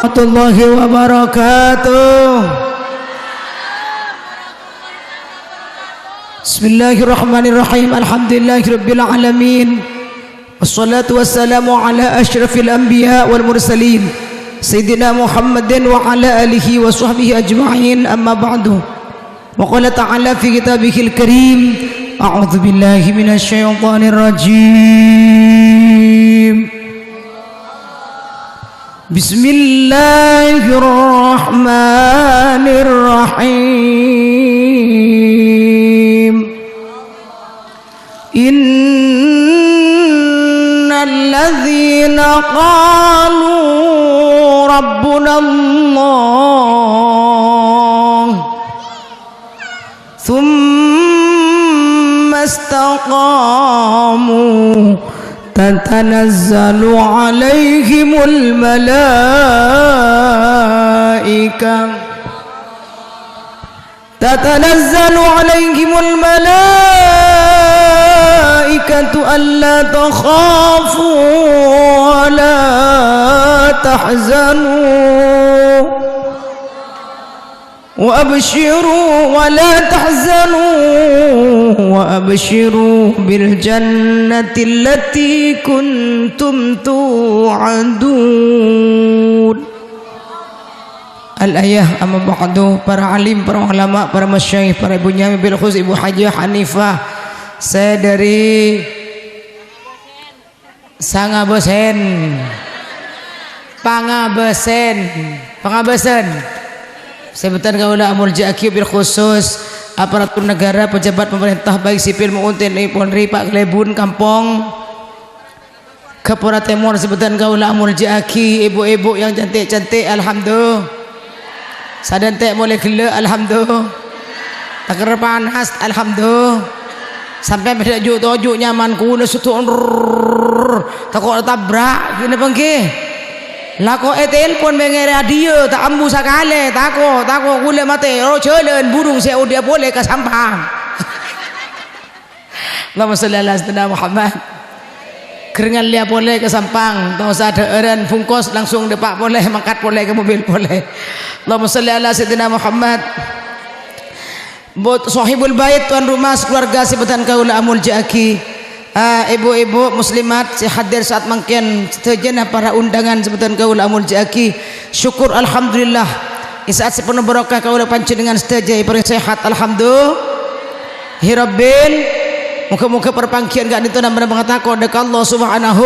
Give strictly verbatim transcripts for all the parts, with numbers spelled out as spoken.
Warahmatullahi wabarakatuh. Bismillahirrahmanirrahim. Alhamdulillahirabbil alamin. Wassalatu wassalamu ala asyrafil anbiya wal mursalin, Sayyidina Muhammadin wa ala alihi wa sahbihi ajma'in. Amma ba'du. Wa qala ta'ala fi kitabihil karim, a'udzu billahi minasy syaithanir rajim. Bismillahirrahmanirrahim. Innal ladzina qalu rabbunallah tsumma istaqamu tatanazzalu 'alaihimul malaikah. Tatanazzalu 'alaihimul malaikatu alla takhafu wa la tahzanu. Wa absyiru wa la tahzanu. Wa absyiru bil jannati allati kuntum tu'adun. Al-ayah, amma ba'du, para alim, para ulama, para masyayikh, para ibu nyami, bil khusus Ibu Hajah Hanifah, sè dhâri Sangabâsèn. Pangabâsèn. Pangabâsân. Sè bhâdhân kaulâ amoljâ'aghi, bil khusus aparatur negara, pejabat pemerintah, baik sipil maupun T N I Polri, Pak Kalèbun, Kampong Gapura Tèmor, sè bhâdhân kaulâ amoljâ'aghi, ibu-ibu yang cantik-cantik, alhamdulillah. Sadhânte' molè ghellâ', alhamdulillah. Takerrep panas, alhamdulillah. Sampè' bâdâ ju'-toju' nyaman, kaulâ sèdhâ, tako' tabrak, ghânèka bângghi. Lako ètelpon bângèrè adhiyâ, ta' ambu sakalè, tako', tako' kaulâ matè, ro jhâlân burung sè odi'â polè ka Sampang. Allahumma sholli ala sayyidina Muhammad. Ghâr ngallèya polè ka Sampang, ta' osa dhâ'ârân, bungkos langsung dâpa' polè, mangkat polè ka mobil polè. Allahumma sholli ala sayyidina Muhammad. Bot-, sohibul bait, tuan rumah, sakeluarga sè bhâdhân kaulâ amoljâ'aghi. Ah, ibu-ibu muslimat sè hadir saat mangkèn, sadhâjâna para undangan sè bhâdhân kaulâ amoljâ'aghi. Syukur, alhamdulillah. È saat sè penuh barokah kaulâ panjhennengngan sadhâjâ èparèngè sehat, alhamdulillah. Hirabbin, moghâ-moghâ parpangghiyân ka'dinto namong pangatako'an ka Allah Subhanahu.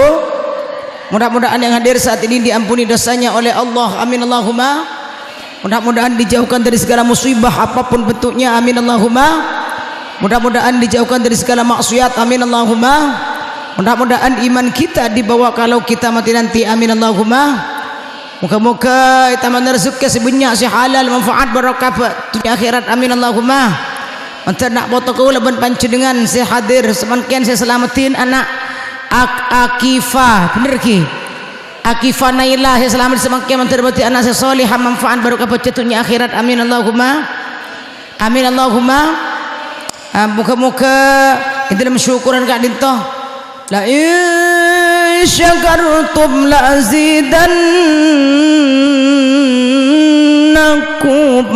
Mudah-mudahan yang hadir saat ini diampuni dosanya oleh Allah. Amin Allahumma. Mudah-mudahan dijauhkan dari segala musibah apapun bentuknya. Amin Allahumma. Mudah-mudahan dijauhkan dari segala maksiat. Amin Allahumma. Mudah-mudahan iman kita dibawa kalau kita mati nanti. Amin Allahumma. Moghâ-moghâ ètamana rejekkè sè bânnya', sè halal, manfaat, barokah, ba-, dhunnya akhèrat. Amin, Allahumma. Mandhâr na' poto kaulâ bân panjhennengngan sè hadir samangkèn sè salameddhi ana' Ak-, Akifa, bhender ghi? Akifa Naila sè salamet samangkèn mandhâr bâdhi ana' sè soleha, manfaat, barokah, bhâjjhâ dhunnya akhèrat. Amin, Allahumma. Amin, Allahumma. Ah, moghâ-moghâ è dhâlem syukuran ka'dinto. La in syakartum la azidannakum.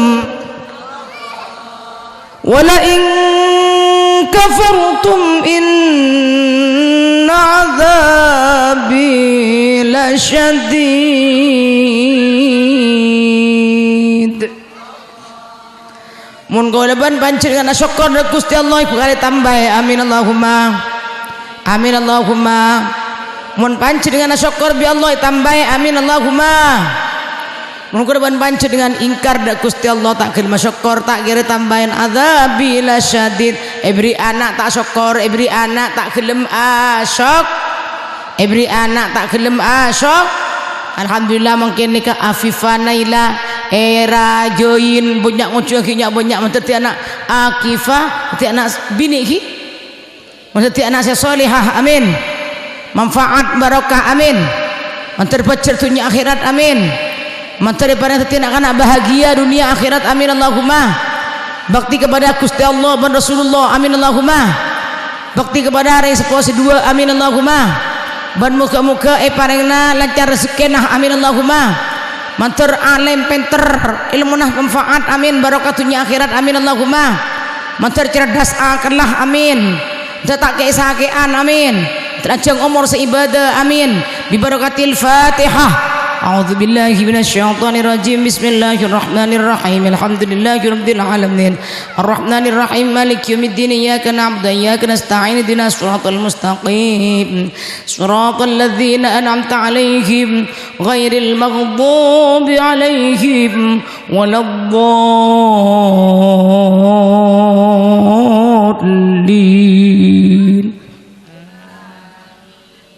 Wa la in kafartum inna adzabi lasyadid. Mon kaulâ bân panjhennengngan asokkor dâ' Ghustè Allah, bhâkal ètambâi. Amin Allahumma. Amin Allahumma. Mon panjhennengngan asokkor bi' Allah, ètambâi. Amin Allahumma. Mon kaulâ bân panjhennengngan ingkar dâ' Ghustè Allah, ta' ghellem asokkor, ta' kèra ètambâi. Adzabi lasyadid. Èbherri' ana' ta' sokkor, èbherri' ana' ta' ghellem asok-, Èbherri' ana' ta' ghellem asok. Alhamdulillah, mangkèn nèka Afifa Naila, èra Joyin, bânnya' ngojhâ ghi nya-, bânnya' mandhâddhi ana' Akifa, dhâddhi ana' binè' ghi. Mandhâddhi ana' sè soleha, amin. Manfaat, barokah, amin. Mandhâr bhâjjhâr dhunnya akhèrat, amin. Mandhâr èparèngè dhâddhi na'-kana' bahagia dhunnya akhèrat, amin, Allahumma. Bhâkti kepada Ghustè Allah bân Rasulullah, amin, Allahumma. Bhâkti kepada rèng seppo sè duwâ', amin, Allahumma. Bân moghâ-moghâ èparèngana lancar rejekkèna, amin, Allahumma. Mandhâr alèm pènter, èlmona manfaat, amin. Barokah dhunnya akhèrat, amin, Allahumma. Mandhâr cerdas akalla, amin. Mandhâr ta' kè-sakè'an, amin. Mandhâr ajhâng omor sè ibadah, amin. Bi barakatil Fatihah. A'udzubillahi minasyaitonirrajim. Bismillahirrahmanirrahim. Alhamdulillahirabbil alamin. Arrahmanirrahim. Maliki yaumiddin. Iyyaka na'budu wa iyyaka nasta'in. Ihdinas siratal mustaqim. Siratal ladzina an'amta 'alaihim ghairil maghdubi 'alaihim waladdallin.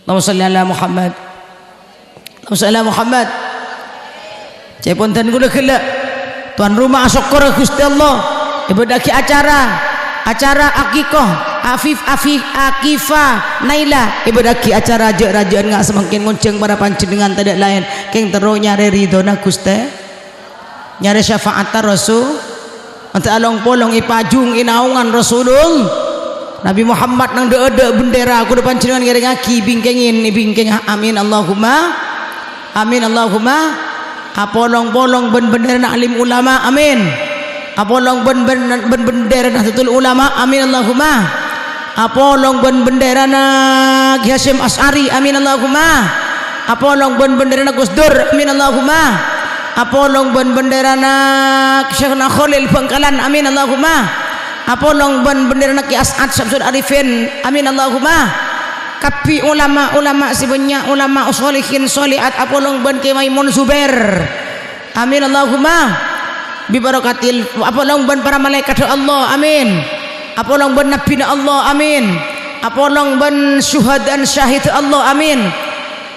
Allahumma shalli ala Muhammad. Allahumma shalli ala Muhammad. Ca'èpon dân kaulâ ghellâ'. Tuan rumah asokkor ka Ghustè Allah. Èbâdâ'aghi acara, acara akikoh, Afif, Afif, Akifa, Naila. Èbâdâ'aghi acara jâ'-rajâ'ân nga' samangkèn ngonjhâng para panjhennengngan tadâ' laèn. Kèng terro nyarè ridhona Ghustè. Nyarè syafa'atta Rasul. Mandhâr along-polong èpajung è naongan Rasulullah. Nabi Muhammad neng dâ'-adâ' bendera, kodhu panjhennengngan ngèrèngngaghi bingkèngè, bingkèngnga. Amin, Allahumma. Amin, Allahumma. Apolong-polong bân benderana alim ulama. Amin. Apolong bân, bân, bân bendera Nahdlatul Ulama. Amin, Allahumma. Apolong bân benderana Ki Hasyim Asy'ari. Amin, Allahumma. Apolong bân benderana Gus Dur. Amin, Allahumma. Apolong bân benderana Syekhna Kholil Bangkalan. Amin, Allahumma. Apolong bân benderana Ki As'ad Syamsul Arifin. Amin, Allahumma. Kabbhi ulama-ulama sè bânnya', ulama sholihin sholihat, apolong bân Ki Maimun Zubair. Amin, Allahumma. Bi barakatil, apolong bân para malaèkadhâ Allah, amin. Apolong bân nabbhina Allah, amin. Apolong bân syuhada'an syahid Allah, amin.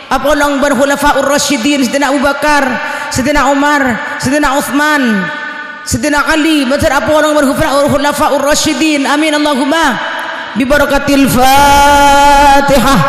Apolong bân Khulafaur Rasyidin, Sayyidina Abu Bakar, Sayyidina Umar, Sayyidina Utsman, Sayyidina Ali, mandhâr apolong bân Khulafa-, Khulafaur Rasyidin. Amin, Allahumma. Bi barakatil Fatihah.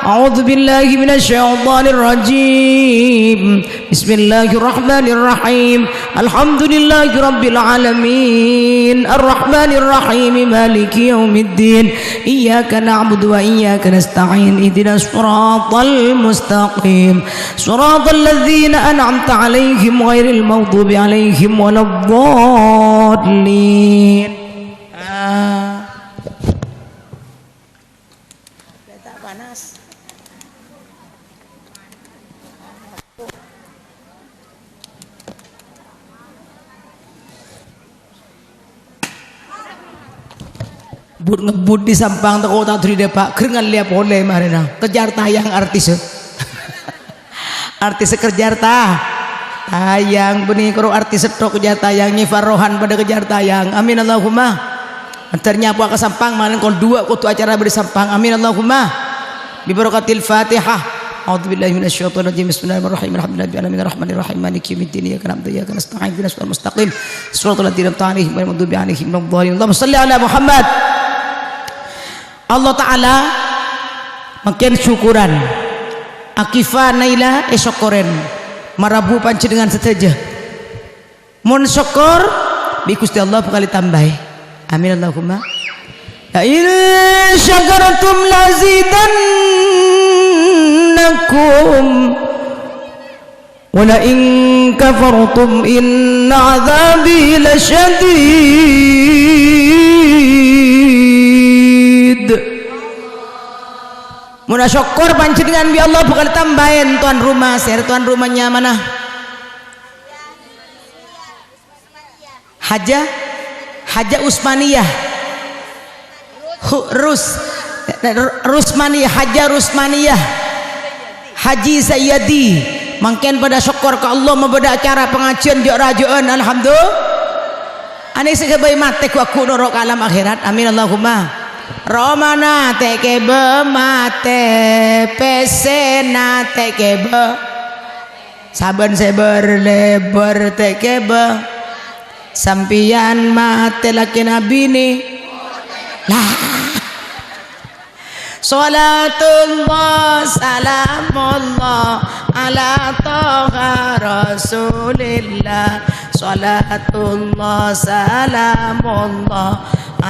A'udzubillahi minasyaitonirrajim. Bismillahirrahmanirrahim. Alhamdulillahirabbil alamin. Arrahmanirrahim. Maliki yaumiddin. Iyyaka na'budu wa iyyaka nasta'in. Ihdinas siratal mustaqim. Siratal ladzina an'amta 'alaihim ghairil maghdubi 'alaihim waladdallin. Ah. Panas. But-ngebut è Sampang tako' ta' duli dâpa', ghâr ngallèya polè marèna. Kejar tayang artis. Artis kejar ta-, tayang, bânnè karo artis tok kejar tayang, Nyi Farrohan padâ kejar tayang. Amin Allahumma. Mandhâr nyapowa ka Sampang, malèn kol dua kodhu acara bâdâ Sampang. Amin Allahumma. Bi barakatil Fatihah. A'udzubillahi minasyaitonirrajim. Bismillahirrahmanirrahim. Alhamdulillahirabbil alamin. Arrahmanirrahim. Maliki yaumiddin. Iyyaka na'budu wa iyyaka nasta'in. Ihdinas siratal mustaqim. Siratal ladzina an'amta 'alaihim ghairil maghdubi 'alaihim waladdallin. Allahumma shalli ala Muhammad. Allah Ta'ala mangkèn syukuran. Akifa Naila èsokkorè. Marabu panjhennengngan sadhâjâ. Mon sokkor, bi' Ghustè Allah bhâkal ètambâi. Amin Allahumma. La in syakartum lazidannakum. Wa la in kafartum inna adzabi lasyadid. Mon asokkor panjhennengngan bi' Allah bhâkal tambâi, tuan rumah, sèra tuan rumah nyamana? Haja, Haja Usmaniyah. Hu-, Rus-, Rusmaniyah, Haja Rusmaniyah. Haji Sayyadi. Mangkèn padâ sokkor ka Allah mabâdâ acara pangajiân jâ'-rajâ'ân. Alhamdulillah. Anè sè ghâbây matè ghu-, aghu noro' ka alam akhèrat. Amin Allahumma. Romana tè' kèbâ matè, pèssèna tè' kèbâ. Sabân sè bâr-lèbâr tè' kèbâ. Sampèyan matè lakèna binè. Lah. Shalatullah, salamullah, ala Toha Rasulillah. Shalatullah, salamullah,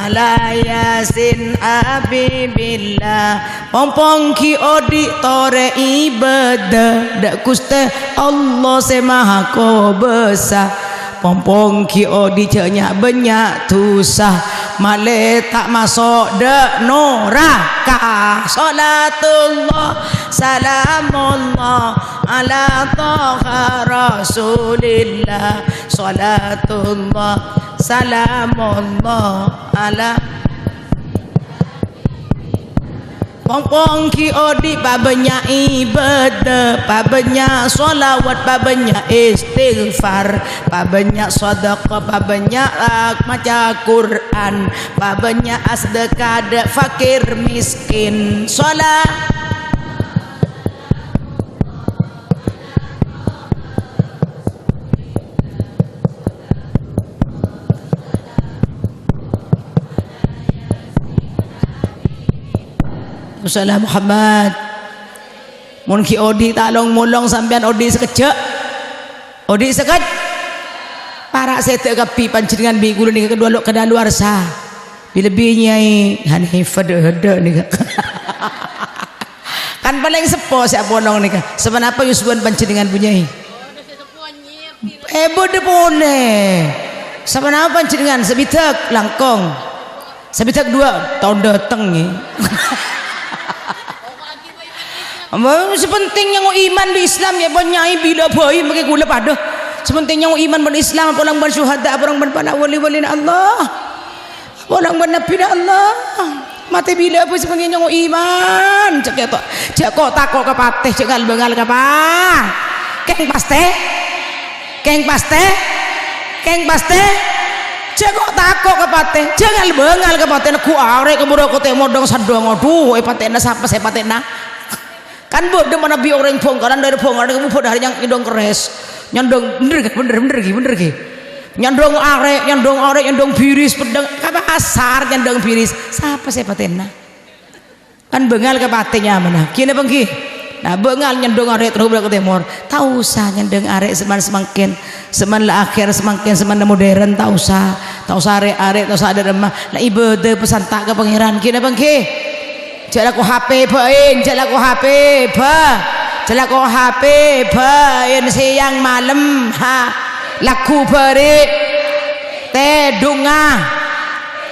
Ala Yasin Habibillah. Pong-pong ghi' odhi' torè ibâdâ dâ' Ghustè Allah sè Maha Kobâsa. Pong-pong ghi' odhi' jhâ' nya'-bânnya' dhusa, malè ta' maso' dâ' noraka. Shalatullah, salamullah, ala Thaha Rasulillah. Shalatullah, salamullah, ala Pong-pong ghi' odhi' pabânnya' ibâdâ, pabânnya' shalawat, pabânnya' istighfar, pabânnya' sadhâka, pabânnya', ah, maca Qur'an, pabânnya' asadhâka dâ' fakir miskin. Shala- Shala Muhammad. Mon ghi' odhi' ta' long-molong sampèyan odhi' sakejjhâ'. Odhi' sakejjhâ'. Para' sèdhâ kabbhi panjhennengngan bi' kaulâ nèka kadâ-, kadaluwarsa. Bi-, lebbi Nyai Hanifah dâ'-, dâ' nèka. Kan palèng seppo sè apolong nèka. Saponapa yusuwan panjhennengngan, Bu Nyai? Eh, bâdâ polè. Saponapa panjhennengngan? Sabidhâk, langkong. Sabidhâk duwâ', taon dâteng, yâ. Apa, sè penting nyèngo' iman bi' Islam, yâ, bân nyai bilâ bhâi makè kaulâ padâ. Sè penting nyèngo' iman bân Islam, apolang bân syuhada, apolang bân para wali-walina Allah. Apolang bân nabbhina Allah. Matè bilâ bhâi sè penting nyèngo' iman. Jhâ' kèto-, jhâ' ko'-tako' ka patè, jhâ' ngal-bângal ka pa-, kèng pastè. Kèng pastè, kèng pastè, jhâ' ko'-tako' ka patè, jhâ' ngal-bângal ka patè, neggu' arè' ka bârâ' ko' tèmor dâng-sandâng, adhu, èpatè'ana sapa sè èpatè'ana? Kan bâdâ manabi orèng bhungkaran, dâri bhungkaran, kamu bâdâ arè nyang nyandhâng kerrès, nyandhâng, bhender, bhender, bhender, ghi, bhender, ghi. Nyandhâng arè', nyandhâng arè', nyandhâng biris, peddhâng, ka pasar nyandhâng biris, sapa sè èpatè'ana? Kan bângal ka patè nyamana. Ghi napa ghi? Nah, bângal nyandhâng arè' terro bârâ' ka tèmor. Ta' osa nyandhâng arè' sè man-, samangkèn. Sè man la akhèr samangkèn, sè man modern, ta' osa. Ta' osa arè'-arè', ta' osa adâ' remma. La ibâdâ pasanta' ka Pangèran. Ghi napa ghi? Jhâ' lako H P bhâi, jhâ' lako H P bhâi. Jhâ' lako H P bhâi, sèyang malem, ha. Lagghu bâri'. Tèdhungnga.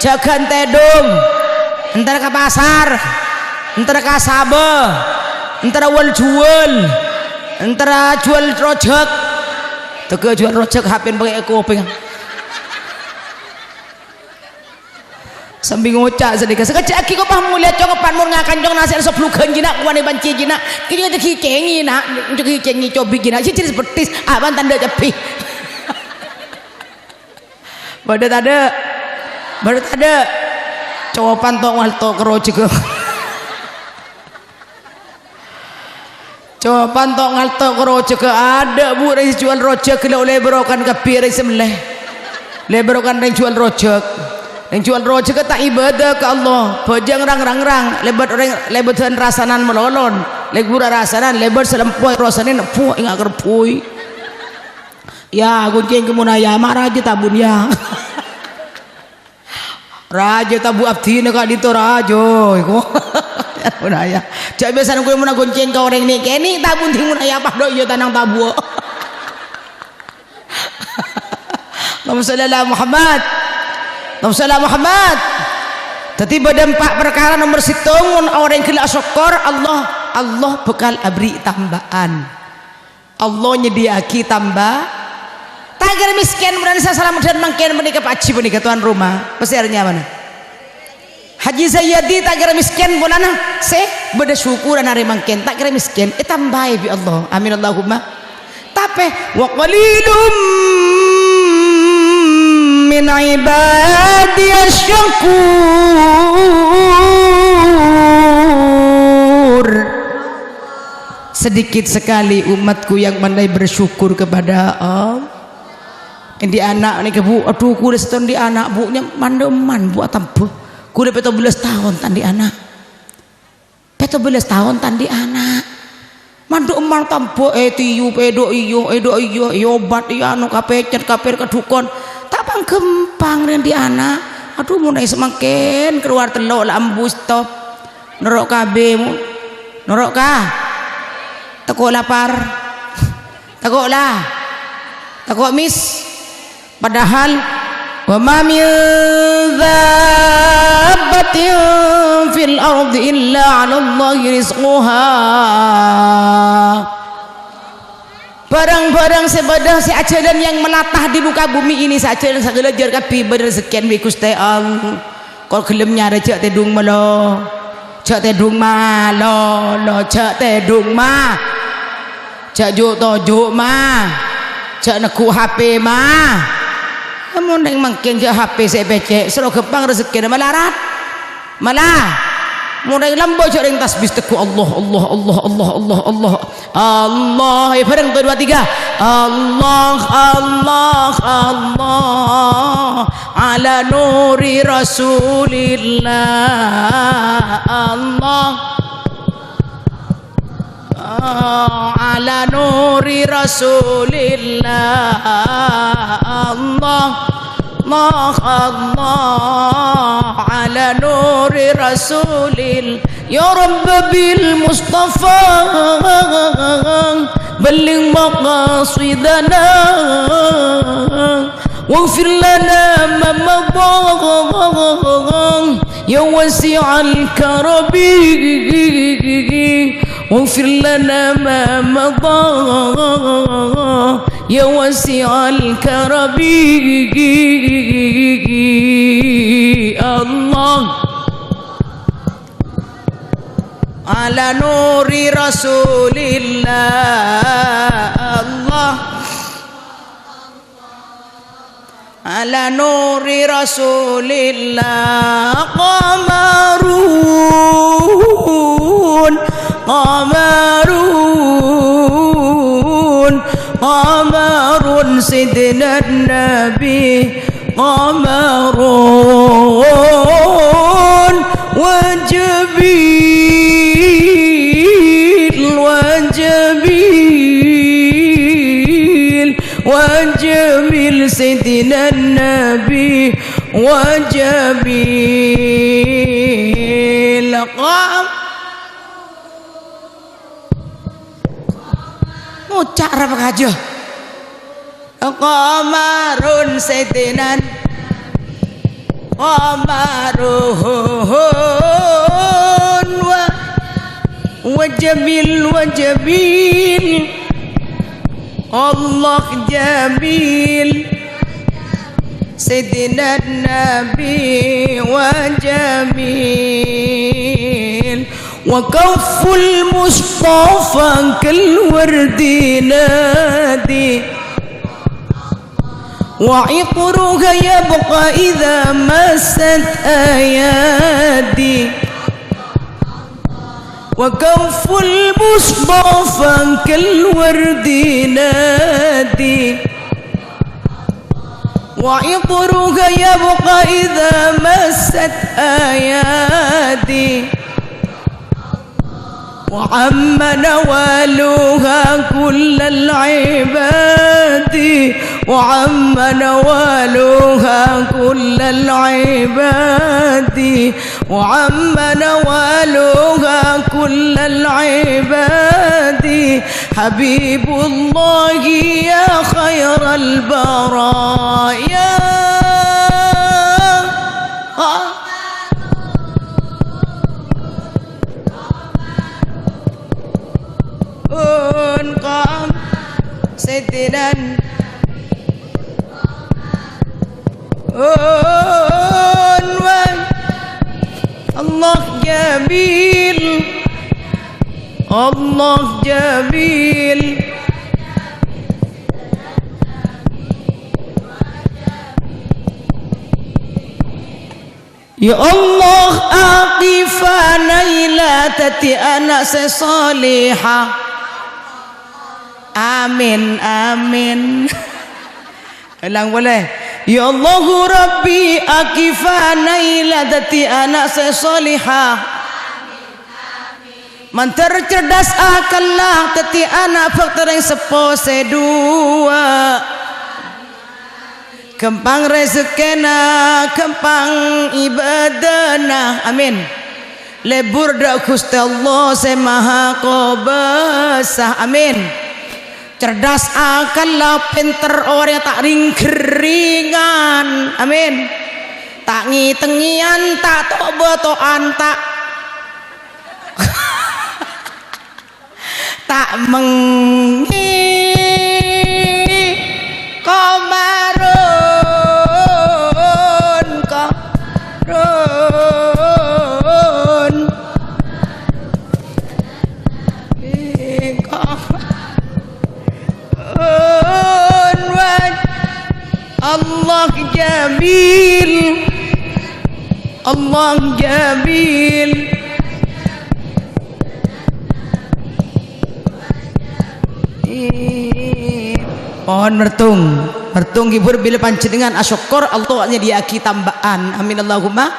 Jhâghân tèdhung, entar ka pasar, entar ka sabâ, entar wâl-juwâl, entar jhuwâl rojhâk. Tegghâ jhuwâl rojhâk, H P-na pakè è kopèng. Sambi ngoca' sanèka, "Sakejjhâ' aghi' ko' pas molèya congepan mon ngakan cong nasè'na soblugân jina', kowanè pancè jina'. Kèya jâ' ghi' cèngè, na', jâ' ghi' cèngè cobi jina', sè jenis betis, apan tandhâ cabbhi." Bâdâ tadâ'? Bâdâ tadâ'? Copan to' ngalto' ka rojhâghâ. Copan to' ngalto' ka rojhâghâ. Adâ', Bu, rèng sè jhuwâl rojhâk la ollè bârokan kabbhi rèng sè mellè. Ollè bârokan rèng jhuwâl rojhâk. Rèng jhuwâl rojhâk ta' ibâdâ ka Allah. Bhâjâng rang-rangrang. Lèbât orèng, lèbâdhân rasanan malolo. Lèbât rasanan, lèbât salempo rasanan, bu, enga' kerbui. Ya, goncèng kemmonaya, ma' rajâ tabun, ya. Rajâ tabu' abdhina ka'dinto, rajâ, iko. Kemmonaya. Jhâ' biyasana kowe mon agoncèng ka orèng nè'-kènè' tabun, kemmonaya, padâ iyâ tanang tabu'. Allahumma shalli ala Muhammad. Allahumma shalli ala Muhammad. Dhâddhi bâdâ empa' parkara, nomer sèttong, mon orèng ghellâ' asokkor, Allah, Allah bhâkal aberri' tambâ'ân. Allah nyadhiyâ'aghi tamba-, ta' kèra mèskèn, polana sè salameddhân mangkèn panèka Pak Haji panèka, tuan rumah. Pèssè arèya nyamana? Haji Sayyadi ta' kèra mèskèn polana sè bâdâ syukuran arè mangkèn, ta' kèra mèskèn, ètambâi bi' Allah. Amin Allahumma. Tapè, "Wa qalilum min ibadiyasy syakur." Sedikit sekali umatku yang pandai bersyukur kepada Allah. Andi' ana' nèka, Bu, adhu, kulâ sèttong andi' ana', Bu, nyè-, mandhâ'emman, Bu, atambhâ. Kulâ pètto bellâs taon ta' andi' ana'. Pètto bellâs taon ta' andi' ana'. Mandhâ'emman atambhâ, ètiyup, èdhâ' iyâ, èdhâ' iyâ, èobat, èyanu, kapècèt, kapèr, ka dhukon. Ta' pangghâmpang rè andi' ana'. Adhu, mon è samangkèn kalowar tello' la ambu stop. Noro' ka B, mo-, noro' ka. Tako' lapar. Tako' la. Tako' miss. Padahal, "Wa ma min dabbatin fil ardi illa 'alallahi rizquha." Barang-barang sè bâdâ sè ajhâlân yang melatah di muka bumi ini, sè ajhâlân saghâlâ jâr kabbhi bâdâ rezekkèna bi' Ghustè Allah. Kor ghellem nyarè jhâ' tèdung malo. Jhâ' tèdung malo, lo, jhâ' tèdung ma. Jhâ' ju'-toju' ma. Jhâ' neggu' H P ma. Mon rèng mangkèn jhâ' H P sè èpècè', soro ghâmpang rezekkèna malarat. Mala, mon rèng lambâ' jhâ' rèng tasbih teggu' Allah, Allah, Allah, Allah, Allah, Allah. Allah, ya, bareng, satu, dua, tiga. Allah, Allah, Allah, ala nuri Rasulillah. Allah, ala nuri Rasulillah. Allah, Allah, Allah, ala nuri Rasulillah. Ya Rabb, bil Mustafa balligh maqasidana, waghfir lana ma madha, ya wasi'al karami, waghfir lana ma madha, ya wasi'al karami. Allah. Ala nuri Rasulillah, Allah. Ala nuri Rasulillah, qamarun, qamarun, qamarun Sayyidina Nabi. Qamarun wa Jamil, wa Jamil, wa Jamil Sayyidina Nabi, wa Jamil. Qam-, ngoca' ra pakajâ. Qamarun Sayyidina, qamarun wa, wa Jamil, wa Jamil. Allah Jamil. Sayyidina Nabi wa Jamil. Wa kafful Mustafa kal wardi nadi. Wa itruha yabqa idza massat ayadi. Wa kafful Mustafa kal wardi nadi. Wa itruha yabqa idza massat ayadi. Wa amma nawaluha kullal ibadi, wa amma nawaluha kullal ibadi, wa amma nawaluha kullal ibadi, Habibullahi ya khairal baraya. Un qam Sayyidina. Un wa Allah Jamil. Allah Jamil. Ya Allah, aqifana ila dadi ana' sè salihah. Amin, amin. Ulang polè. Ya Allahu Rabbi, aqifana ila dadi ana' sè salihah. Mandhâr cerdas akalla, dadi ana' bhâkta rèng seppo sè duwâ'. Ghâmpang rejekkèna, ghâmpang ibâdâna. Amin. Lebur dâ' Ghustè Allah sè Maha Kobâsa. Amin. Cerdas akalla, pènter orèng ta' ring-ghâringan. Amin. Ta' ngètèngèyan, ta' to'-bâto'an, ta' ta' mengngè komarun, komarun. Komarun. Allah jamil. Allah jamil. Pon mertung. Mertung ghibur bilâ panjhennengngan asokkor, Allah nyadhiyâ'aghi tambâ'ân. Amin Allahumma.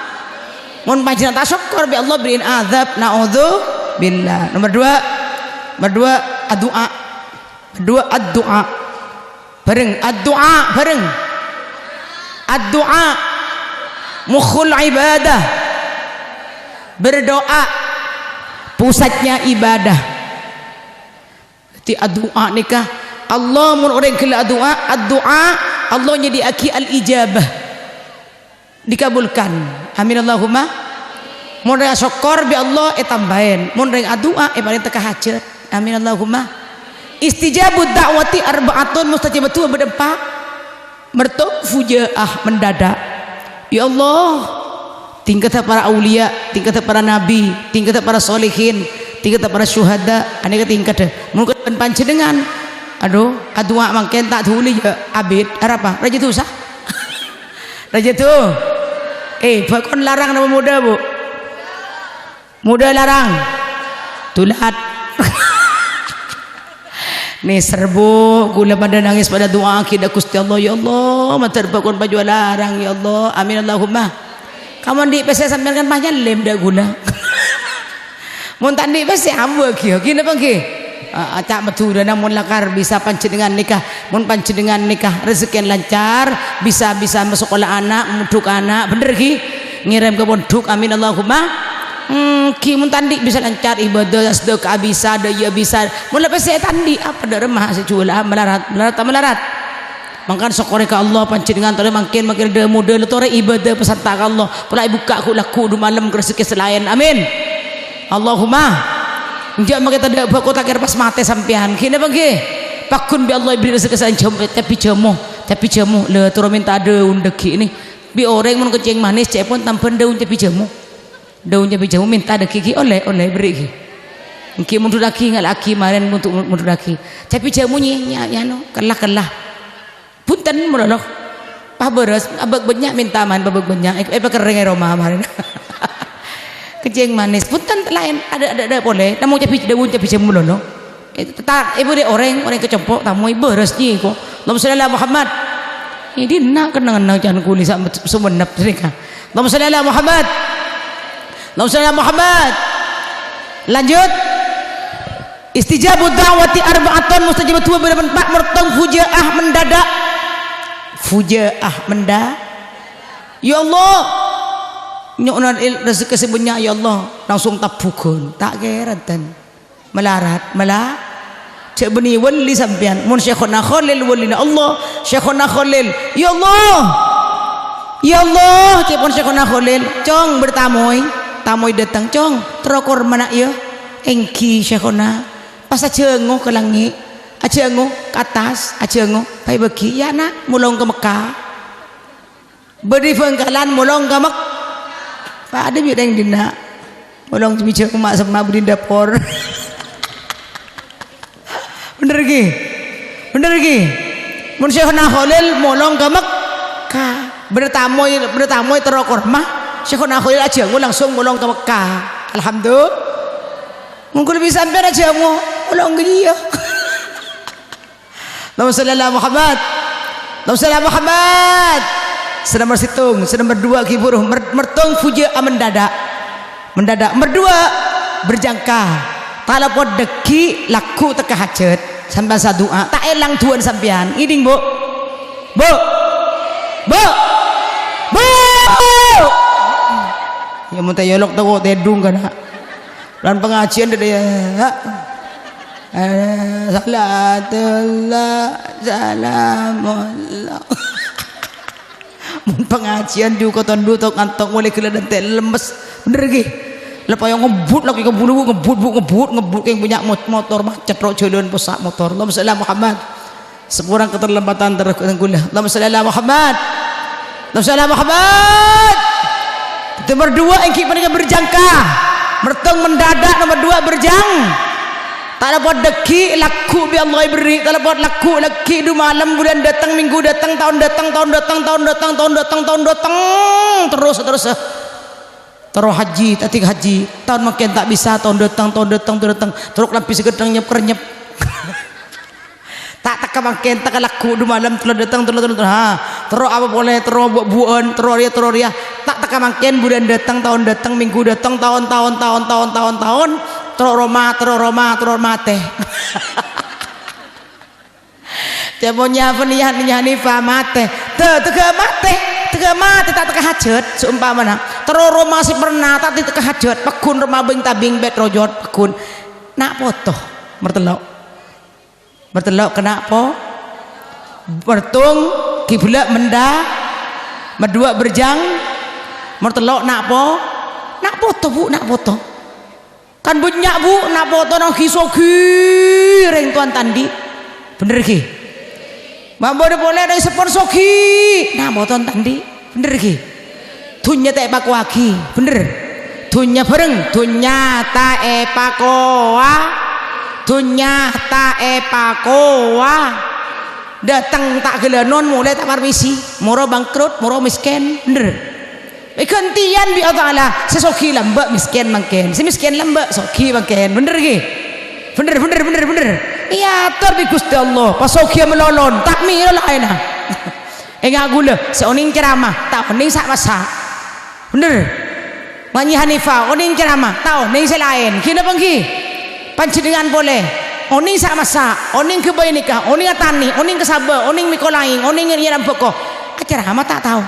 Mon panjhennengngan ta' sokkor, bi' Allah bèrri'in adzab. Na'udzubillah. Nomor dua. Nomor dua, addu'a. Nomor dua, addu'a. Bhâreng, addu'a, bhâreng. Addu'a mukhul ibadah. Berdoa pusatnya ibadah. Dhâddhi addu'a nèka, Allah mon orèng ghellâ' addu'a, addu'a Allah nyadhiyâ'aghi al-ijabah. Dikabulkan. Amin Allahumma. Mon rèng asokkor bi' Allah ètambâi. Mon rèng adu'a èparèng tekka hajhât. Amin Allahumma. Istijabud da'wati arba'atun mustajabatu, bâdâ empa'. Mertong fuja'ah, mendadak. Ya Allah, tingkadhâ para auliya, tingkadhâ para nabi, tingkadhâ para solihin, tingkadhâ para syuhada, anèka tingkadhâ. Mon kaulâ bân panjhennengngan, adhu, adu'a mangkèn ta' dhuli ya abit. Arapa? Rajâ dhusa. Rajâ dhu. Eh, bâkon larang napa modâ, Bu? Modâ larang. Dulat. Nèser, Bu. Kaulâ padâ nangès, padâ du'aaghi dâ' Ghustè Allah. Ya Allah, mandhâr bâkon pajhuwâ larang, ya Allah. Amin, Allahumma. Kamu andi' pèssè sampèyan kan pas nyalèm dâ' kaulâ. Mon ta' andi' pèssè, ambu aghi, aghi napa ngghi? Ah, ah, ca' Madhurâna mon lakar bisa panjhennengngan nèka, mon panjhennengngan nèka rejekkèna lancar, bisa, bisa masakola ana', mondhuk ana', bhender ghi? Ngèrèm ka pondhuk, amin Allahumma. Hmm, ghi mon ta' andi' bisa lancar, ibadah, sedekah bisa, dâ'iyâ bisa. Mon la pèssè ta' andi', apa dâ' remma sè juwâlâ, malarat, malarat ta' malarat? Mangkana sokkorè ka Allah, panjhennengngan torè mangkèn, mangkèn dâ-, modâ la torè ibadah pasanta ka Allah. Pola èbukka' ghu-, lagghu' dhu malem ka rejekkè sè laèn. Amin. Allahumma. Enjâ' mangkèn tadâ' bâko ta' kèra pas matè sampèyan. Ghi napa ngghi? Pagghun bi' Allah èberri' rejekkè sè jhâm-, cabbhi jhâmo. Cabbhi jhâmo. La toro mènta dâun dâggi' nè. Bi' orèng mon kencèng manis, ca'èpon tambhâna dâun cabbhi jhâmo. Dâun cabbhi jhâmo mènta dâggi' ghi ollè, ollè èberri' ghi. Èngghi mondhurraghi, ngala'aghi marèn mondhu-, mondhurraghi. Cabbhi jhâmo nyè-, nya-, nyano, kella-kella. Bhunten, malolo. Pas bârâs, abâk bânnya' mènta man, abâk bânnya'. È-, èpakerrèng è roma marèn. Kencèng manis. Bhunten, laèn. Adâ', adâ', adâ' polè. Namong cabbhi, dâun cabbhi jhâmo malolo. Eh, ta-, èbâ rè orèng, orèng kacompo', tamoy bârâs nyè ko. Allahumma shalli ala Muhammad. È dinna' kennengnganna can kulâ sa-, sumennep nèka. Allahumma shalli ala Muhammad. Allahumma shalli ala Muhammad. Lanjut. Istijabud da'wati arba'atun mustajabatu, bâdâ empa', mertong fuja'ah, mendadak. Fuja'ah, menda-, Ya Allah, nyo'ona il-, rejekkè sè bânnya', ya Allah, langsung tabbhughân. Ta' kèra, ten. Malarat, mala-, jhâ' bânnè wali sampèyan. Mon Syaikhona Kholil walina Allah, Syaikhona Kholil, "Ya Allah! Ya Allah!" ca'èpon Syaikhona Kholil, "Cong, bâdâ tamoy." Tamoy dâteng, "Cong, terro kormana, yâ." Èngghi, Syaikhona. Pas ajhângo ka langngè', ajhângo ka attas, ajhângo, "Bhâi bâghi, yâ, na', molong ka Mekkah." Bâdâ è Bhângkalan molong ka Mek-, padâ bi' rèng dinna'. Molong cabbhi jhâmo ma'-, semma' bâdâ è dâpor. Bhender ghi? Bhender ghi? Mon Syaikhona Kholil molong ka Mekkah. Bâdâ tamoy, bâdâ tamoy terro korma. Syaikhona Kholil ajhângo langsung molong ka Mekkah. Alhamdulillah. Mon kulâ bi' sampèyan ajhângo, molong ka jiyâ. Allahumma shalli ala Muhammad. Allahumma shalli ala Muhammad. Sè nomer sèttong, sè nomer duwâ' ghi buru. Mer-, mertong fuja'ah mendadak. Mendadak. Nomer duwâ', berjangka. Talèpon dâggi' lagghu' tekka hajhât. Sampèyan sè adu'a. Ta' èlang du'ana sampèyan. Ngèdhing, Bu? Bu? Bu! Bu! Ya, mon ta' yolok tako' tèdung kana'. Lan pangajiân dâ' iyâ. Eh, salatullah, salamullah. Mon pangajiân jhuko' tondhu tok ngantok molaè ghellâ' dântè' lemmes. Bhender ghi? La payah ngebbut lagi ngebbut, ngebbut, Bu, ngebbut, ngebbut, kèng bânnya' mot-, motor macet ro' jhâlân possa' motor. Allahumma shalli ala Muhammad. Saporana keterlambatan terro kaulâ. Allahumma shalli ala Muhammad. Allahumma shalli ala Muhammad. Nomer duwâ' èngghi panèka berjangka. Mertong mendadak nomer duwâ' berjang. Ta' lopot dhâggi' lagghu' bi' Allah èberri', ta' lopot lagghu' lagghi' du malem, bulân dâteng, minggu dâteng, taon dâteng, taon dâteng, taon dâteng, taon dâteng, taon dâteng. Terros, terros. Terro haji, ta' dhing haji. Taon mangkèn ta' bisa, taon dâteng, taon dâteng, taon dâteng. Terro kalambhi sè ghâddhâng nyep-kernyep. Ta' tekka mangkèn, tekka lagghu' du malem, tello dâteng, tello, tello, tello. Ha. Terro apa polè, terro bu-, bu'ân, terro rèya, terro rèya. Ta' tekka mangkèn, bulân dâteng, taon dâteng, minggu dâteng, taon, taon, taon. Terro roma, terro roma, terro matè. Ca'èpon nyapa nèya, nèya Hanifah matè. Tè-, tèghâ matè, tèghâ matè ta' tekka hajhât, saompamana. Terro roma sè perna ta' tekka hajhât, pagghun roma bing-tabing bât rojot, pagghun. Na' poto, mertello'. Mertello' kèng na' po-, mertong, kiblâ' menda, merduwâ' berjang, mertello' na' po-, na' poto, Bu, na' poto. Kan bânnya', Bu, na' poto nangghing soghi rèng towan ta' andi'. Bhender ghi? Mambâna polè rèng seppon soghi, na' poto ta' andi'. Bhender ghi? Dhunnya ta' èpakowaghi. Bhender. Dhunnya bhâreng. Dhunnya ta' èpakowa. Dhunnya ta' èpakowa. Dâteng ta' ghâlânon, molè ta' parmisi. Moro bangkrut, moro mèskèn. Bhender. Èghântèyan bi' Allah Ta'ala, sè soghi lambâ' mèskèn mangkèn, sè mèskèn lambâ' soghi mangkèn. Bhender ghi? Bhender, bhender, bhender, bhender. Èyator bi' Ghustè Allah, pas soghiyâ malolo, ta' mèlo laènna. Enga' ghulâ, sè onèng ceramah, ta' onèng sa'-massa'. Bhender. Nèya Hanifah, onèng ceramah, ta' onèng sè laèn. Ghi napa ènggi? Panjhennengngan polè, onèng sa'-massa', onèng ghâbây nèka, onèng atanè, onèng kasabâ, onèng mèkolaè, onèng nyèram bhâko. Acara ma' ta' tao.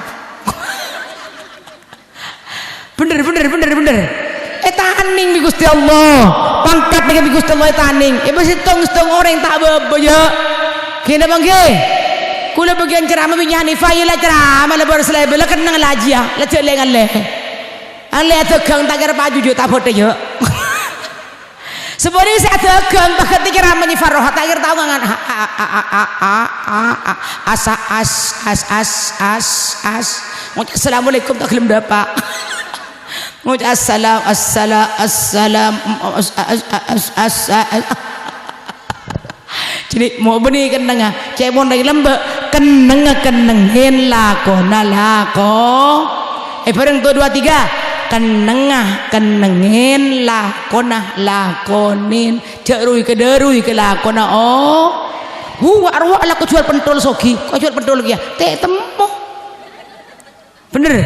Bhender, bhender, bhender, bhender. Ètanèng bi' Ghustè Allah. Pangkat nèka bi' Ghustè Allah ètanèng. È, bâ' sèttong-sèttong orèng ta' bâbâ, yâ. Ghi napa ènggi? Ghulâ bâgiyân ceramah bi' Nèya Hanifah, yâ la ceramah, la bâr-, salèbâ, la kennèng la jiyâ, la jhâ' lè-ngallè. Allè adhâghâng ta' kèra paju, jhâ' ta' bâdâ, yâ. Sabâlâ sè adhâghâng, pagghântè ceramah Nyi Farroha, ta' kèra tao ngangan. A, a, a, a, a, a, a, a, a, as, as, as, as, as, as. Ngoca' assalamualaikum ta' ghellem dâpa'. Ngoca' assalam, assala-, assalam, as, as, as, as, as, as. Jadi, mo' bânnè kennengnga. Cè' mon rèng lambâ', kennengnga kennengngèn, lakona lako-, eh, bhâreng, satu, dua, tiga. Kennengnga kennengngèn, lakona lakonèn. Jhâ' ruy ka dâruy ka lakona, oh. Hu, wa' rowa lako jhuwâl pentol soghi. Ko' jhuwâl pentol kèya. Ta' temmo. Bhender.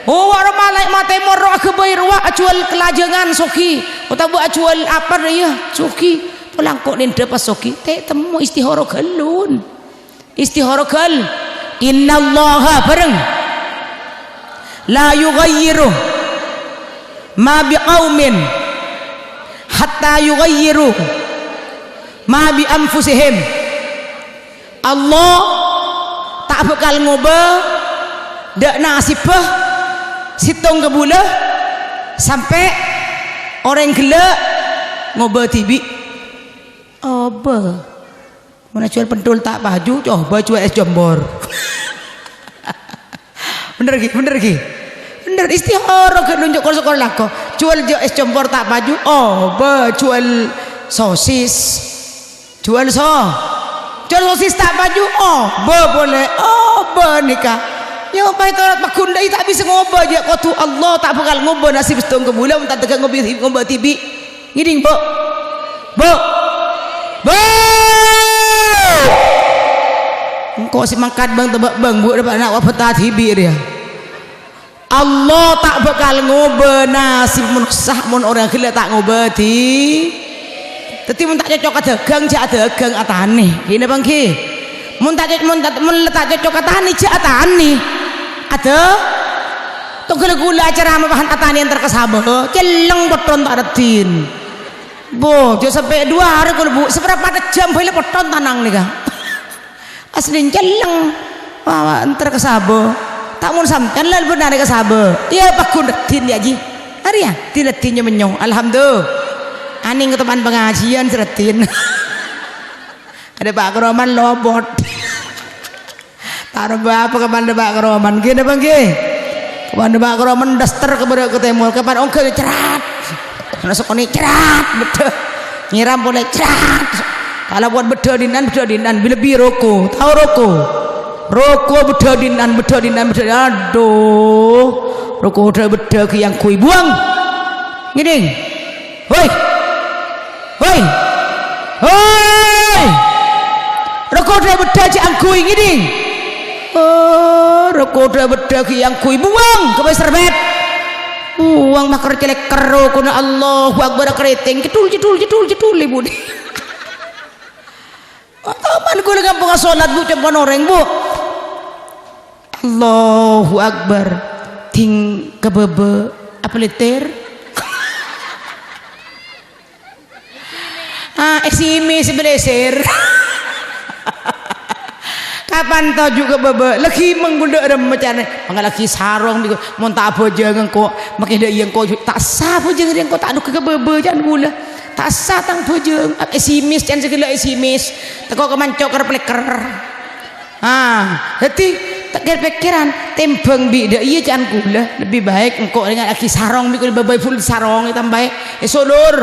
Oh, wa' rowa malè matè moro aghâbây rowa ajhuwâl kalajângan soghi. Otabâ ajhuwâl apa rèya soghi. Polangko nèndhâ pas soghi. Ta' temmo istihara ghâllu. Istihara ghâllu. Innallaha bhâreng. La yughayyiru ma biqaumin hatta yughayyiru ma bi anfusihim. Allah ta' bhâkal ngobâ dâ' nasibbhâ sèttong kabulâ sampè' orèng ghellâ' ngobâ dhibi'. Obâ. Mon ajhuwâl pentol ta' paju, coba jhuwâl ès compor. Bhender ghi? Bhender ghi? Bhender, istihara ghi' nonjhuk kor-sokor lako. Jhuwâl jhâ' ès compor ta' paju, obâ jhuwâl sosis. Jhuwâl so-, jhuwâl sosis ta' paju, obâ polè, obâ nèka. Nyopaè torat maghundhâi ta' bisa ngobâ, jhâ' kodhu Allah ta' bhâkal ngobâ nasib sèttong kabulâ, mon ta' tèghâ ngobâ, ngobâ dhibi'. Ngèdhing, Bu'? Bu'? Bu'! Engko' sè mangkat bâng tebâ' bâng, Bu', dâpa' na' wa bhâta dhibi' rèya. Allah ta' bhâkal ngobâ nasib manossa mon orèng ghellâ' ta' ngobâ dhi-, dhâddhi mon ta' cocok adhâghâng, jhâ' adhâghâng atanè. Ghi napa ènggi? Mon ta' co-, mon ta', mon la ta' cocok atanè, jhâ' atanè. Adâ', tongghâl ghulâ acara mapahan atanè entar ka sabâ, celleng potthon ta' raddhin. Bo, jhâ' sampè' duwâ arè kulâ, Bu, saparapa jhâm bhâi la potthon tanang nèka. Asli celleng. Wah, wah, entar ka sabâ. Ta' mon sampèyan la bhender ka sabâ. Iyâ, paggun raddhin, yâ, Ji. Arèya, dhin raddhin nyè-mennyè. Alhamdulillah. Anèng ka tempat pengajian sè raddhin. Adâ' Pak Kroman lobot. Ta' rowa apa kapan adâ' Pak Kroman. Ghi napa ghi? Kapan adâ' Pak Kroman daster ka bârâ' ka tèmor. Kapan ongghâ crat. Ana sakonè' crat, beddhâ. Nyèram polè crat. Kala buat beddhâ dina'an, beddhâ dina'an. Bilâ bi roko. Tao roko? Roko beddhâ dina'an, beddhâ dina'an, beddhâ. Adhu. Roko beddhâ, beddhâ ghi' angghuy. Buwâng. Ngèdhing. Hoi! Hoi! Hoi! Roko dhâ-beddhâ jhâ' angghuy ngèdhing. Oh, roko dhâ-beddhâ ghi' angghuy. Buwâng, kabây serbet. Buwâng, makar cèlèkker rokona. Allahu Akbar, keriting. Cedhul, cedhul, cedhul, cedhul, ibu. Taman kaulâ kampongnga solat, Bu, compo'na orèng, Bu. Allahu Akbar. Ding ka bâbâ, apa lèter? Ah, èsimis bâlèsèr. Kapan toju' ka bâbâ? Laghi mèngghun dâ' remma carana. Mangkana laghi sarong, mon ta' abhâjâng engko', makè dâ' iyâ engko', ta' essa abhâjâng rèya engko', ta' dukka ka bâbâ, can kaulâ. Ta' essa tang bhâjâng. Èsimis, can sè ghellâ' èsimis. Tèko ka manco' kèr-plèkker. Ah, dhâddhi, ta' kèr-pèkkèran, tèmbhâng bi' dâ' iyâ can kaulâ, lebbi baik engko' rèngan aghi sarong bi' kaulâ bâbâi full sarong ètambâi, èsolor.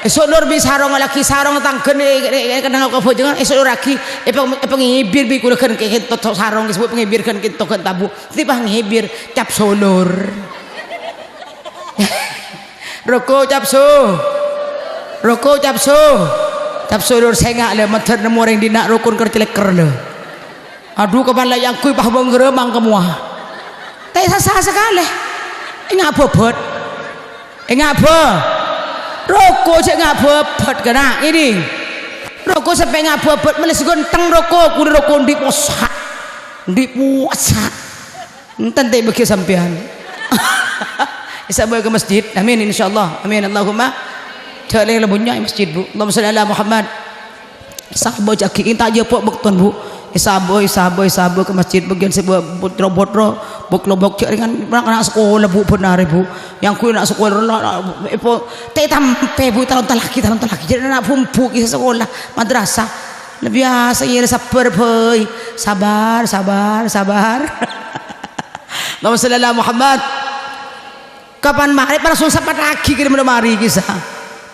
Èsolor bi' sarong, laghi sarong tangghân, è, è, è, kennengngan ka bhâjângan, èsolorraghi, èpang-, èpangèbir bi' kaulâ ghân kè-, kènto sarong, èsebut pangèbir ghân kènto ghân tabu'. Dhâddhi pangèbir, cap solor. Roko cap so. Roko cap so. Cap solor sènga' lè, mandhâr nemmo orèng dinna' rokon kèr-cèlèkker lè. Adhu, kapan la èangghuy pas bângghârâ mangkèmowa. Ta' sassa sakalè. Ènga' bhâbhât. Ènga' bhâ-, roko jhâ' ènga' bhâbhât, kana', ngèdhing. Roko sampè' ènga' bhâbhât, mèlè sè ghântheng roko, kaulâ roko andi' possa'. Andi' possa'. Enten ta' bâgi sampèyan. Èsabâ ka masjid. Amin, insyaallah. Amin, Allahumma. Jhâ' lè-, lebunnya masjid, Bu. Allahumma shalli ala Muhammad. Èsabâ jhâ' ghi' ta' jhâ' po' bâkton, Bu. Èsabâ, èsabâ, èsabâ ka masjid. Bâgiyân sè bu-, butro-butro, bok-lobok jhâ' rèngan na'-kana' sakola, Bu, bhender, Bu. Èangghuy na' sakola, la, la, èpo-, ta' ètampè, Bu, talon talaghi, talon talaghi. Jhâ' na' bumbu ghi' sakola, madrasah. Lebbi biyasa iyâ sabbhâr, bhâi. Sabbhâr, sabbhâr, sabbhâr. Allahumma shalli ala Muhammad. Kapan marè, pas langsung sapataghi kèra mara marè kissa.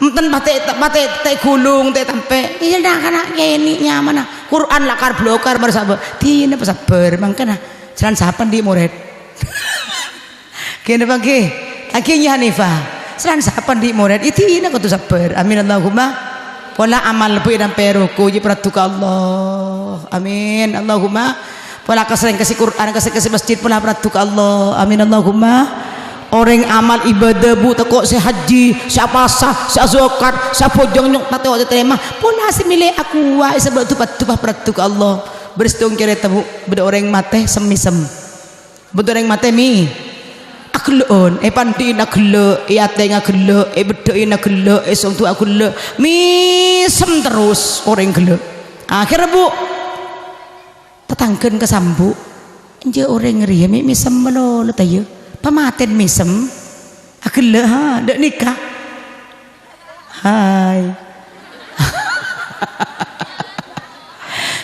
Enten patè, patè, ta' èghulung, ta' ètampè. Iyâ, na'-kana' kènè' nyamana. Qur'an lakar blokar mara sabâ. Dinah pasabbhâr, mangkana. Salan sapa andi' morèd? Kènè panggi. Lagi Nyi Hanifah. Salan sapa andi' morèd? Iyâ, dinah kodhu sabbhâr. Amin, Allahumma. Pola amal bu ènampè roko, jhâ' paradu ka Allah. Amin. Allahumma. Pola kasrèng kasi Qur'an, kasrèng kasi masjid, pola paradu ka Allah. Amin. Allahumma. Orèng amal ibadah, Bu, tèko sè haji, sè apasa, sè azakat, sè abhâjâng nyong, ta' tèko ètarèma. Pola sè mèlè aqua, èsabâ' dupa-dupa paradu ka Allah. Bârâs tong carèta, Bu, bâdâ orèng matè semmèsem. Bâdâ orèng matè mè-, aghellâ'ân, èpandi'in aghellâ', èatèng aghellâ', èbheddhâ'in aghellâ', èsondu'â aghellâ', mèsem terros orèng ghellâ'. Akhèrra, Bu, tatangghân kasambu', "Enjâ' orèng rèya mè' mèsem malolo, ta' iyâ? Pamatèn mèsem? Aghellâ', ha, dâ' nèka?" Hai.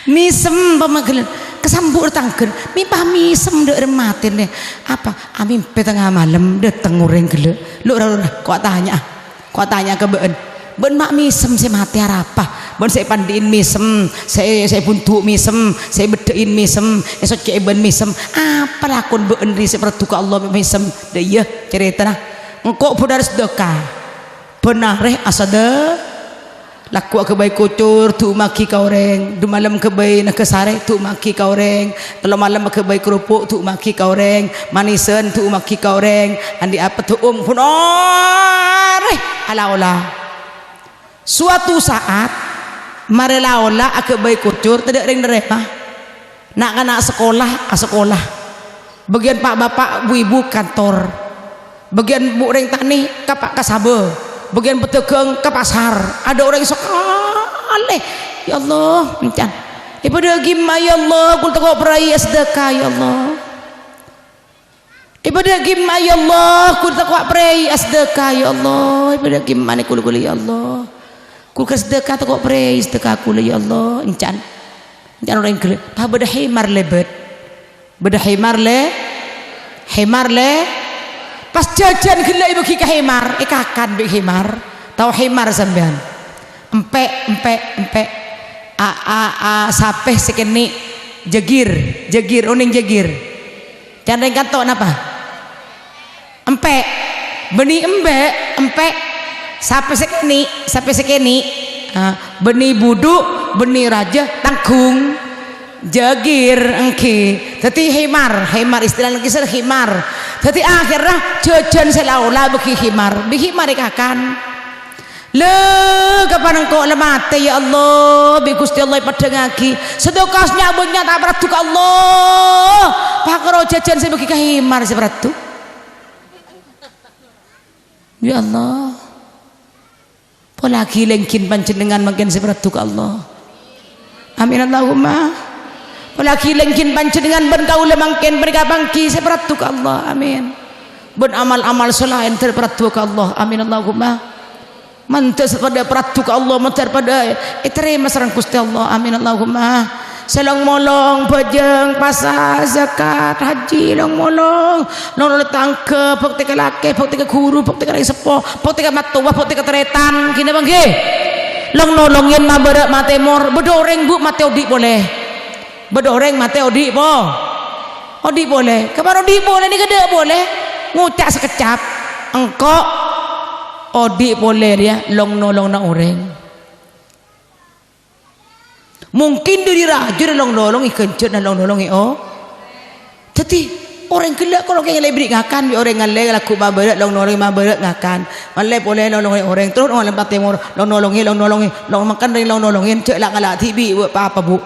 Mèsem pamaghâlân. Kasambu' tatangghân. Mè' pas mèsem dâ' remma matèn, nè. Apa? Amèmpè tengnga malem, dâteng orèng ghellâ'. Lo, ra, ra, ra. Ko' atanya'a. Ko' atanya'a ka bâ'ân. Bâ'ân ma' mèsem sè matè arapa? Bâ'ân sè èpandi'in mèsem, sè, sè èbundu' mèsem, sè èbheddhâ'in mèsem, èsoccè'è bân mèsem. Apa lakon bâ'ân rèya sè paradu ka Allah mèsem? Dâ' iyâ, carètana. Engko' bhudhâr sadâka. Bân arè asadâ, lagghu' aghâbây kocor, du'umaghi ka orèng. Du malem aghâbây nagasarè, du'umaghi ka orèng. Tello malem aghâbây keropok, du'umaghi ka orèng. Manèsan, du'umaghi ka orèng. Andi' apa du'um, bân arè ala-ola. Suatu saat, Marè la-ola aghâbây kocor, tadâ' rèng narèma. Na'-kana' sakola, asakola. Bâgiyân pa'-bapa', bu-ibu kantor. Bâgiyân bu-, orèng tanè ka pa-, ka sabâ. Bâgiyân padaghâng ka pasar. Adâ' orèng sakalè. Ya Allah, èncan. Èpadâ' ghimma, ya Allah, kulâ tako' prai asadâka, ya Allah. Èpadâ' ghimma, ya Allah, kulâ tako' prai asadâka, ya Allah. Èpadâ' ghimma nè kulâ-kulâ, ya Allah. Kulâ ka sadâka tako' prai sadâka kulâ, ya Allah. Èncan. Èncan orèng ghellâ'. Pas bâdâ himar lèbât. Bâdâ himar lè-, himar lè-, pas jhâjhân ghellâ' èbâghi ka himar, èkakan bi' himar. Tao himar sampèyan? Empè', empè', empè'. A, a, a, sapè sè kènè'. Jagir, jagir, onèng jagir. Can rèng kanto napa? Empè'. Bânnè embi', empè'. Sapè sè kènè', sapè sè kènè'. Ah, bânnè budhu', bânnè rajâ, tangghung. Jagir, èngghi. Dhâddhi himar, himar istilana kèsèr himar. Dhâddhi akhèrra jhâjhân sè la-ola bâghi himar, bi' himar èkakan. Lè, kapan engko' la matè, ya Allah, bi' Ghustè Allah èpaddhângngaghi. Sadâka sè nya'-bânnya' ta' paraddhu ka Allah. Pakaro jhâjhân sè bâghi ka himar sè paraddhu. Ya Allah. Polaghi lèngghin panjhennengngan mangkèn sè paraddhu ka Allah. Amin Allahumma. Polaghi lèngghin panjhennengngan bân kaulâ mangkèn panèka pangghi sè paraddhu ka Allah. Amin. Bân amal-amal sè laèn dhâr paraddhu ka Allah. Amin Allahumma. Mandhâr sè padâ paraddhu ka Allah, mandhâr padâ ètarèma sareng Ghustè Allah. Amin Allahumma. Sè long-molong, bhâjâng, pasa, zakat, haji, long-molong. Nolong tatangghâ, bhâktè ka lakè, bhâktè ka ghuru, bhâktè ka rèng seppo, bhâktè ka mattowa, bhâktè ka tarètan. Ghina bângghi. Long-nolongè mabârâ' matèmor. Bâdâ orèng, bu, matè odi' polè. Bâdâ orèng matè odi' po-, odi' polè. Kapan odi' polè nèka dâ' polè. Ngoca' sakeccap. Engko' odi' polè rèya long-nolongnga orèng. Mungkin dâri rajâ long-nolongè ghânjhârânna long-nolongè, oh. Dhâddhi, orèng ghellâ' kalo kèng la èberri' ngakan bi' orèng ngallè lagghu' mabârâ', long-nolongè mabârâ' ngakan. Mallè polè long-nolongè orèng, terros ngalèmpat tèmor, long-nolongè, long-nolongè, long-, makan rèng long-nolongè, jhâ' la ngala' dhibi', bu, pa-apa, bu.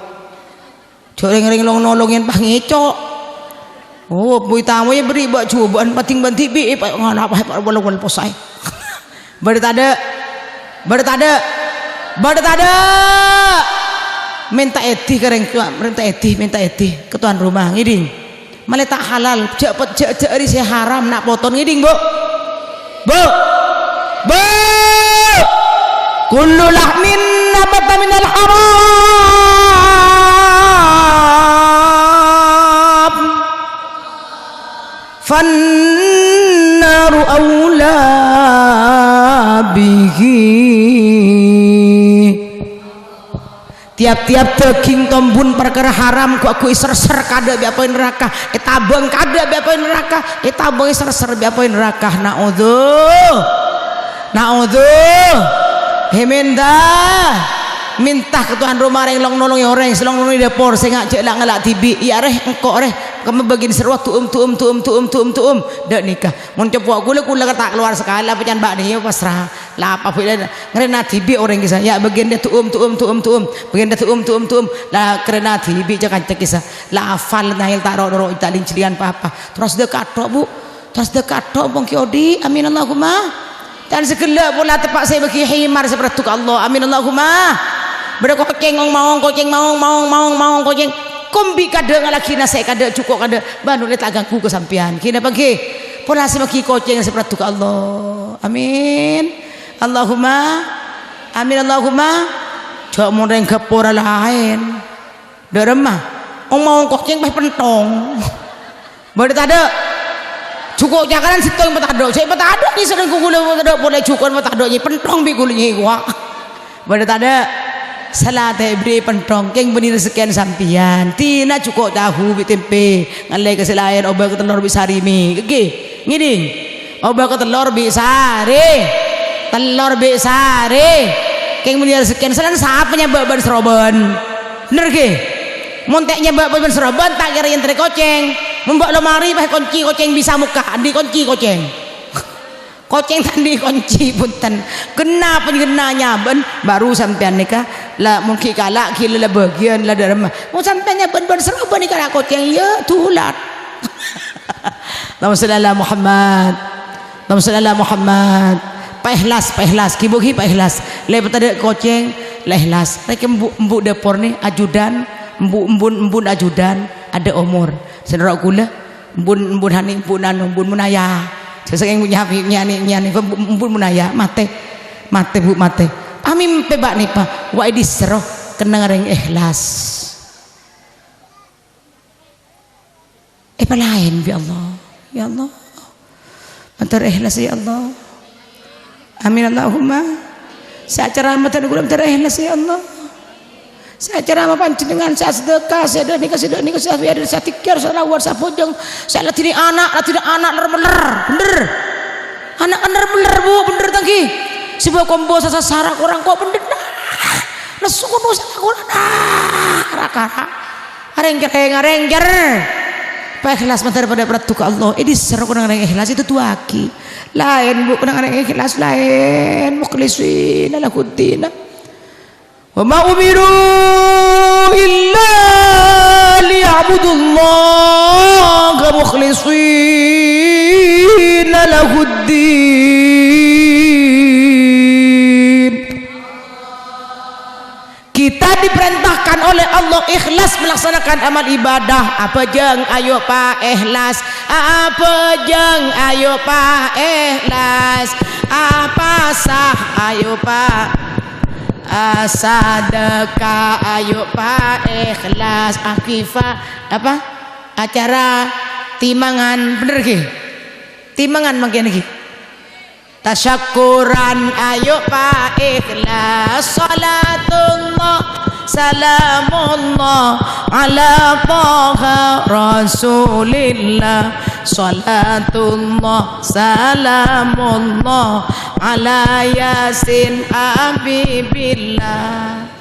Jhâ' rèng-rèng long-nolongè pas ngèco'. Oh, bu, tamoyya berri' bâ'-jhubâ'ân, pading bân dhibi', pa-, ngala', pa-, pa-, wal-, wal-, posaè. Bâdâ tadâ'? Bâdâ tadâ'? Bâdâ tadâ'? Mènta èdhi ka rèng towa, mènta èdhi, mènta èdhi ka towan roma, ngèdhing. Malè ta' halal, jhâ' pet-, jhâ', jhâ' arè sè haram, na' poton, ngèdhing, Bu? Bu? Bu? Kullu lahmin nabata minal haram. Fannaru aula bihi. Tiyap-tiyap dhâghing tombun parkara haram ghu-, ghu èser-ser kaadâ' bi' apoy naraka, ètabâng kaadâ' bi' apoy naraka, ètabâng èser-ser bi' apoy naraka. Na'udzu-, na'udzu-, hèmènta, mènta ka towan roma rèng long-nolongè orèng, sè long-nolongè dâpor, sènga' jhâ' la ngala' dhibi', iyâ rè, engko' rè, kemma bâgiyân sè rowa tu'um, tu'um, tu'um. Dâ' nèka. Mon coppo' kaulâ, kaulâ ta' kalowar sakala, apa can bâ'na, iyâ pasra. La apa bilâ ngarèna dhibi' orèng kèsa, iyâ bâgiyân dâ' tu'um, tu'um, tu'um, tu'um. Bâgiyân dâ' tu'um, tu'um, tu'um. La karèna dhibi' ca-, kanca kèsa. La hafal, nahil ta' ro'-, ro', ta' lèng-cèlèngan pa-apa. Terros dâ' kathok, Bu. Terros dâ' kathok, pongki odi'. Amin Allahumma. Can sè ghellâ' pola teppa' sè bâghi himar sè paraddhu ka Allah. Amin Allahumma. Bâdâ kocèng ong-maong, kocèng maong, maong, maong, maong, kocèng. Kombi kaadâ' ngalagghi nasè' kaadâ', jhuko' kaadâ'. Bâ, nolè ta' ganggu ka sampèyan. Ghina bâghi. Pola sè bâghi kocèng sè paraddhu ka Allah. Amin. Allahumma. Amin Allahumma. Jhâ' mon rèng ghâpora laèn. Dâ' remma. Ong-maong kocèng pas pentong. Bâdâ tadâ'? Jhuko' cakaran sèttong èpatadâ'. Sè èpatadâ' nyè sareng kaulâ èpatadâ' polè jhuko' èpatadâ' nyè pentong bi' kaulâ nyè kowa. Bâdâ tadâ'? Sala ta' èberri' pentong, kèng bânnè rejekkèna sampèyan. Dina jhuko' tahu bi' tèmpè, ngallè ka sè laèn, obâ ka tellor bi' sarè mè. Èngghi? Ngèdhing? Obâ ka tellor bi' sarè. Tellor bi' sarè. Kèng bânnè rejekkèna, sala sapa nyabâ' bân-sèrobân? Bhender, ghi? Mon ta' nyabâ' bân-sèrobân, ta' kèra èntarè kocèng. Mon bâ' lomari, pas èkonci kocèng bisa mokka', andi' konci kocèng. Kocèng ta' andi' konci, bhunten. Ghenna' pon ghenna' nyabâ', baru sampèyan nèka La, mon ghi' kala', ghi' la bâgiyân, la dâremma. Mon sampèyan nyabân bân sèro bânnè kala' kocèng, iyâ, dulat. Allahumma shalli ala Muhammad. Allahumma shalli ala Muhammad. Paèhlas, paèhlas. Ghi' bu ghi' paèhlas. Lè' tadâ' kocèng, la èhlas. Rèkè embu', embu' dâpor nè, ajudan. Embu', embu', embu' ajudan. Adâ' omor. Sè noro' kulâ. Embun, embun hani, embun anu, embun munaya. Sè sengeng nyani, nyani, nyani, embun, embun munaya, matè. Matè, Bu, matè. Pamimpè bâ'na, Pa. Wa' è dissa' roh, kennengnga rèng èhlas. Èpalaèn, ya Allah. Ya Allah. Mandhâr èhlas, ya Allah. Amin, Allahumma. Sè acara Ramadan kulâ mandhâr èhlas, ya Allah. Sè acara ma' panjhennengngan, sè sedekah, sè dâ' nèka, sè dâ' nèka, sè ada, sè dzikir, sè lawar, sè abhâjâng, sè ladhinè ana', ladhinè ana' ler-meller, bhender. Ana' kan ler-meller, Bu, bhender, ta' ghi. Sè bâ' kombo sasasara korang ko' bhender. Lesso kono sala korang. Ra-kara. Arèng-kèrèng, arèng-kèr. Paèhlas mandhâr padâ parlo ka Allah. È dissa' roh kennengnga rèng èhlas èdu'aaghi. Laèn, Bu, kennengnga rèng èhlas, laèn. Mukhlisina lahuddina. Wa ma umiru illa liya'budullaha mukhlishina lahuddin. Kita diperintahkan oleh Allah ikhlas melaksanakan amal ibadah. Abhâjâng, ayo, Pa, ikhlas. Abhâjâng, ayo, Pa, ikhlas. Apasa, ayo, Pa. Asadhâka, ayo, Pa, ikhlas. Akifa, apa? Acara timangan, bhender, ghi? Timangan mangkèn, ghi? Tasyakkuran, ayo, Pa, ikhlas. Shalatullah, salamullah, ala Thaha Rasulillah. Shalatullah, salamullah, ala Yasin Habibillah.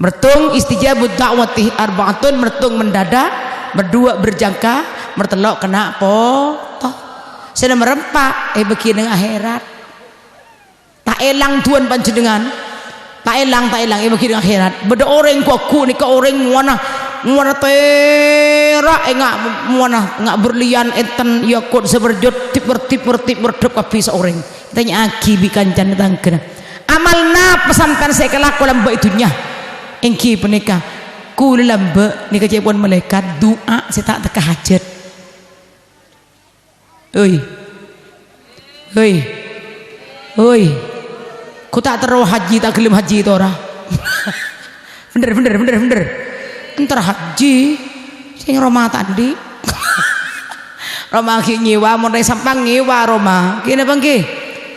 Mertong istijabud da'wati arba'atun, mertong mendadak, merdua berjangka, mertello' kena' poto. Sè nomer empa' èbâghi neng akhèrat. Ta' èlang du'ana panjhennengngan. Ta' èlang, ta' èlang, èbâghi neng akhèrat. Bâdâ orèng ghu-lagghu nèka orèng mowana, mowana tèra' enga' mowana, enga' berlian enten yakut sè berjot, tip-mertip, mertip, merdep kabbhi saorèng. Ètanya'aghi bi' kancana tangghâna, "Amal napa sampèyan sè èkalako lambâ' è dhunnya?" Èngghi panèka, "Kaulâ lambâ' nèka ca'èpon malaèkat, du'a sè ta' tekka hajhât." Hoi. Hoi. Hoi. Ko ta' terro hajji, ta' ghellem hajji tora. Bhender, bhender, bhender, bhender. Entar hajji, sè roma ta' andi'. Roma ghi' nyèwa, mon rèng Sampang nyèwa roma. Ghi' napa ghi?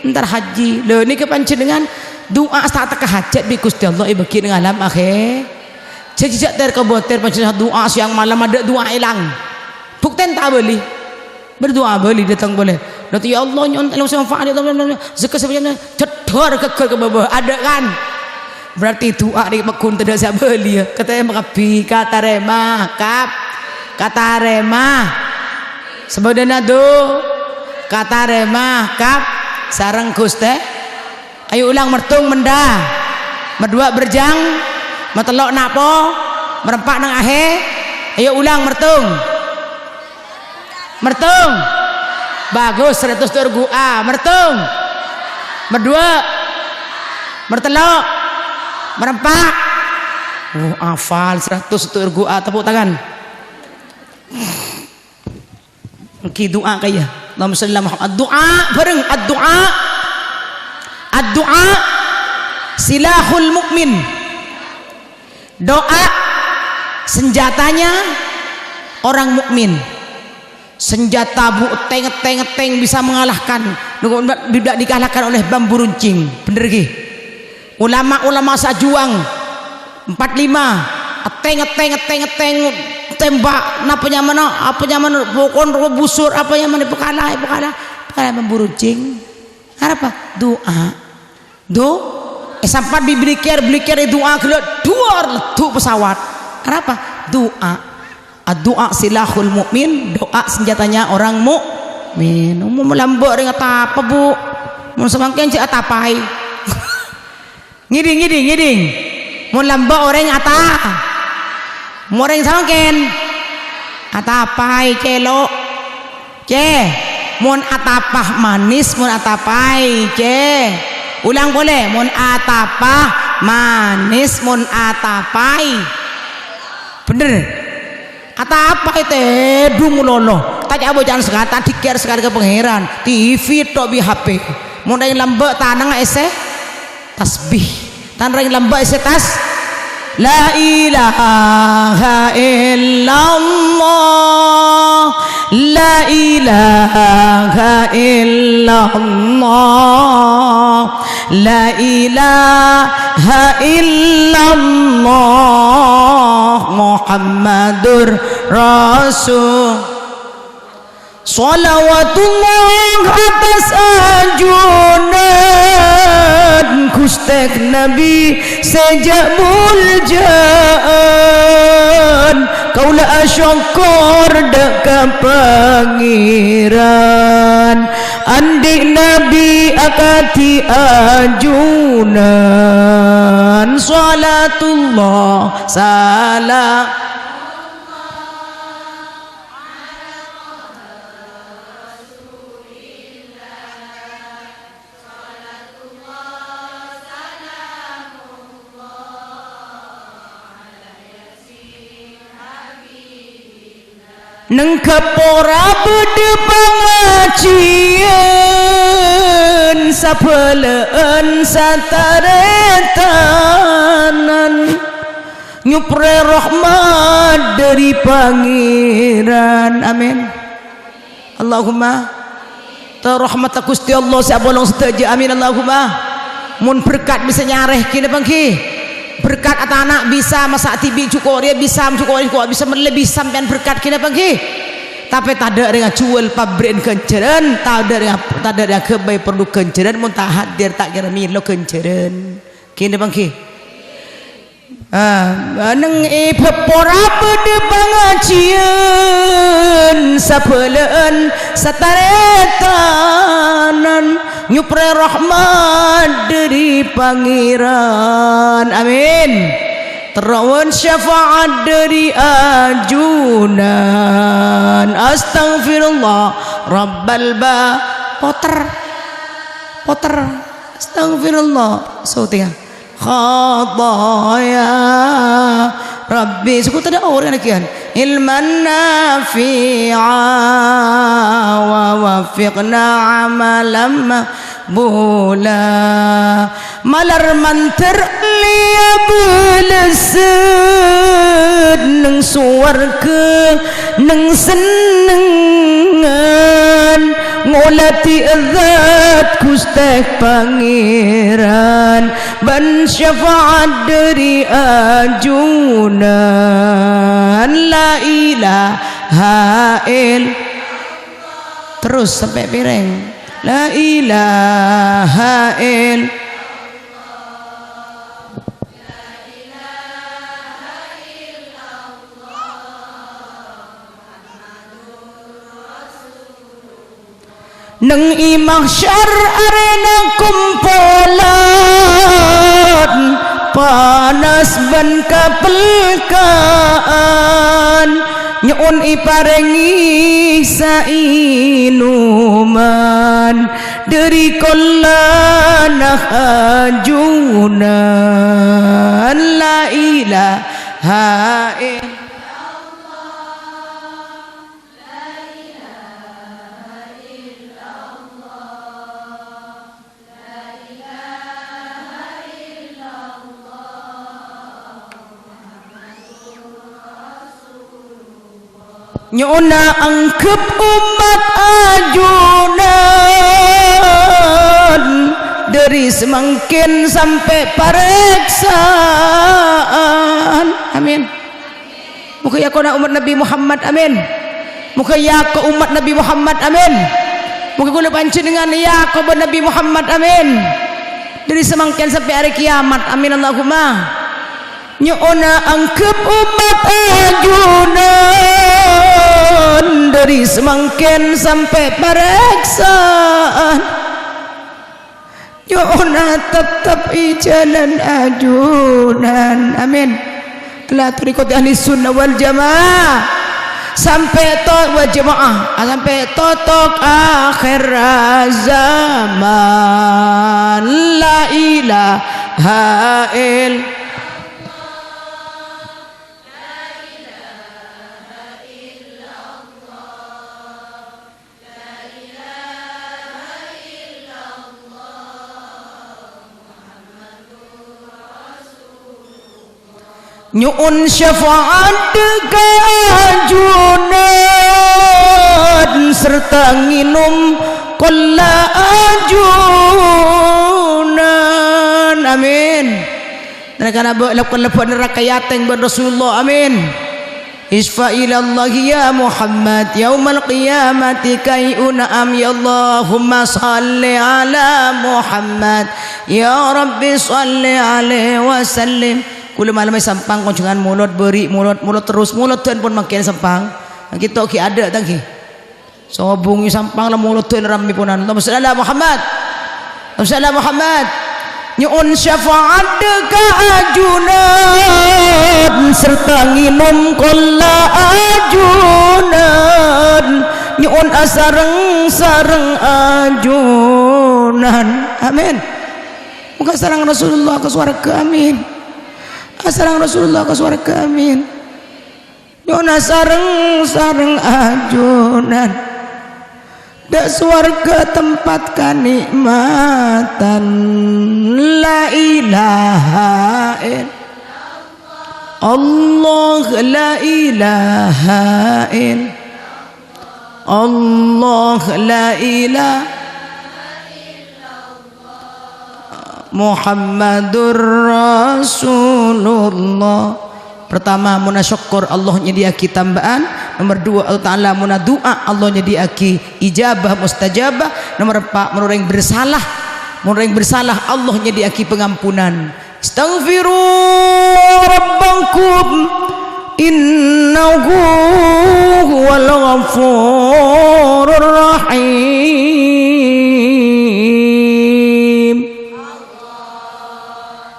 Entar hajji. Lho, nèka panjhennengngan du'a sè ta' tekka hajhât bi' Ghustè Allah èbâghi neng alam akhè-, jhâ-, jhâ' ter-kabâter panjhennengngan du'a sèyang malem, adâ' du'a èlang. Buktèna ta' abâli. Berdoa bâli dâteng polè. Berarti, "Ya Allah, nyo'on ilmu sè manfaat, ya Allah, zakat sè banyak." Jeddhor ghâggâr ka bâbâ. Adâ' kan? Berarti du'a nèka pagghun tadâ' sè abâli, ya. Katarèma kabbhi, katarèma, kap-, katarèma. Sabâdâna du-, katarèma, kap-, sareng Ghustè. Ayo ulang, mertong menda. Merdua berjang. Metello' napo. Merempa' neng ahe. Ayo ulang, mertong. Mertong. Bagus, seratus tu ergu A. Mertong. Merdua. Mertello'. Merempa'. Oh, hafal seratus tu ergu A. Tepuk tangan. Enggi du'a kaya. Allahumma shalli ala Muhammad. Du'a bareng. Addu'a. Addu'a silahul mukmin. Doa senjatanya orang mukmin. Senjata bu teng teng teng bisa mengalahkan, tidak dikalahkan oleh bambu runcing. Bener ghi? Ulama-ulama sajuang empat lima, eteng, eteng, eteng, eteng, tembak, napa nyamana, apa nyamana, pokon, busur, apa nyamana, pekala, pekala, pekala bambu runcing. Arapa? Doa. Do, eh, sampan dibliker, bliker, eh, doa gelo, duar, ledu pesawat. Arapa? Doa. Addu'a silahul mukmin, doa senjatanya orang mukmin. Umum lambek ring atapa, Bu. Mun semangken cek atapai. Ngiding, ngiding, ngiding. Mon lambâ' orèng ata-, mon orèng samangkèn. Atapaè, cè', lo'. Cè'. Mon atapa manis, mon atapaè, cè'. Ulang polè, mon atapa manis, mon atapaè. Bhender. Atapa ètèdhung malolo. Ta' ca' bâcaan sakadhâ', ta' dhikkèr sakadhâ' ka Pangèran. T V tok bi' H P. Mon rèng lambâ' tanangnga èssè tasbih. Tan rèng lambâ' èssè tas-, La ilaha illallah. La ilaha illallah. La ilaha illallah Muhammadur Rasul. Shalawatullah atas ajunan Ghustè Nabbhi sè jhâ' moljâ'ân. Kaulâ asokkor dâ' ka Pangèran, andi' Nabbhi akadhi ajunan. Shalatullah, salam. Neng ghâpora bâdâ pangajiyân, sabhâlâ'ân sataretanan, nyoprè rahmat dâri Pangèran. Amin. Allahumma. Ta rahmatta Ghustè Allah sè apolong sadhâjâ. Amin, Allahumma. Mon berkat bisa nyarè, ghi napa ènggi? Berkat atana' bisa, masa' dhibi' jhuko' rèya bisa, jhuko' rèya jhuko' bisa, mellè bisa sampèyan berkat, ghi napa ènggi? Tapè tadâ' rèng ajhuwâl pabrè'en ghânjhârân, tadâ' rèng, tadâ' rèng aghâbây parlo ghânjhârân, mon ta' hadir ta' kèra mèlo ghânjhârân. Ghi napa ènggi? Ah, neng è ghâpora bâdâ pangajiyân, sabhâlâ'ân sataretanan, nyoprè rahmat dâri Pangèran. Amin. Terro mon syafaat dâri ajunan. Astaghfirullah, Rabbal ba-, poter. Poter. Astaghfirullah. Sautèya. Khataya. Rabbi, sè ghun tadâ' orèng lagiyân. Ilman nafi'a wa waffiqna amalan maqbula. Malar mandhâr lèya bâlâsân neng sowarghâ, neng sennengngan, ngolatè zat Ghustè Pangèran. Bân syafaat dâri ajunan. La ilaha ill-, terros sampè' pèrèng. La ilaha ill-, Neng è mahsyar arèna kompolan, panas bân kapelka'an, nyo'on èparèngè saènoman dâri kollana ajunan. La ilaha ill- Nyo'ona angghep ommat ajunan dâri samangkèn sampè' parèksaan. Amin. Moghâ èakobâna ommat Nabbhi Muhammad, amin. Moghâ èakob ommat Nabbhi Muhammad, amin. Moghâ kaulâ panjhennengngan èakobâ Nabbhi Muhammad, amin. Dâri samangkèn sampè' arè kèyamat, amin, Allahumma. Nyo'ona angghep ommat ajunan dâri samangkèn sampè' parèksaan. Nyo'ona teptep è jhâlân ajunan. Amin. La tariqati ahli sunnah wal jamaah. Sampè' to-, wal jamaah. Sampè' totok akhir zaman. La ilaha ill- Nyo'on syafa'at ka ajunan sarta ngènom kolla ajunan. Amin. Naraka nabo-, leb-, lebbhu naraka èyatèng bân Rasulullah. Amin. Isfa ilallahi ya Muhammad yaumal qiyamati kai'u na'am ya Allahumma salli ala Muhammad ya Rabbi salli alaihi wa sallim. Kulâ malem è Sampang konjhungan molod, bâri' molod, molod terros, molod dân pon mangkèn Sampang. Kita ghi' adâ' ta' ghi'. Sobung è Sampang la molodhân rammè ponan. Allahumma shalli ala Muhammad. Allahumma shalli ala Muhammad. Nyo'on syafa'at ka ajunan sarta ngènom kolla ajunan. Nyo'on asareng-sareng ajunan. Amin. Moghâ asareng Rasulullah ka sowarghâ. Amin. Asareng Rasulullah ka sowarghâ. Amin. Nyo'ona sareng-sareng ajunan. Dâ' sowarghâ tempat kanikmatan. La ilaha ill-, Allah, la ilaha ill-, Allah, la ilaha Muhammadur Rasulullah. Pertama, mona sokkor Allah nyadiyâ'aghi tambâ'ân. Nomor dua, Allah Ta'ala mona du'a Allah nyadiyâ'aghi ijabah mustajabah. Nomor empa', mon orèng bersalah, mon orèng bersalah Allah nyadiyâ'aghi pangampunan. Istaghfiru rabbakum innahu huwal ghafurur rahim.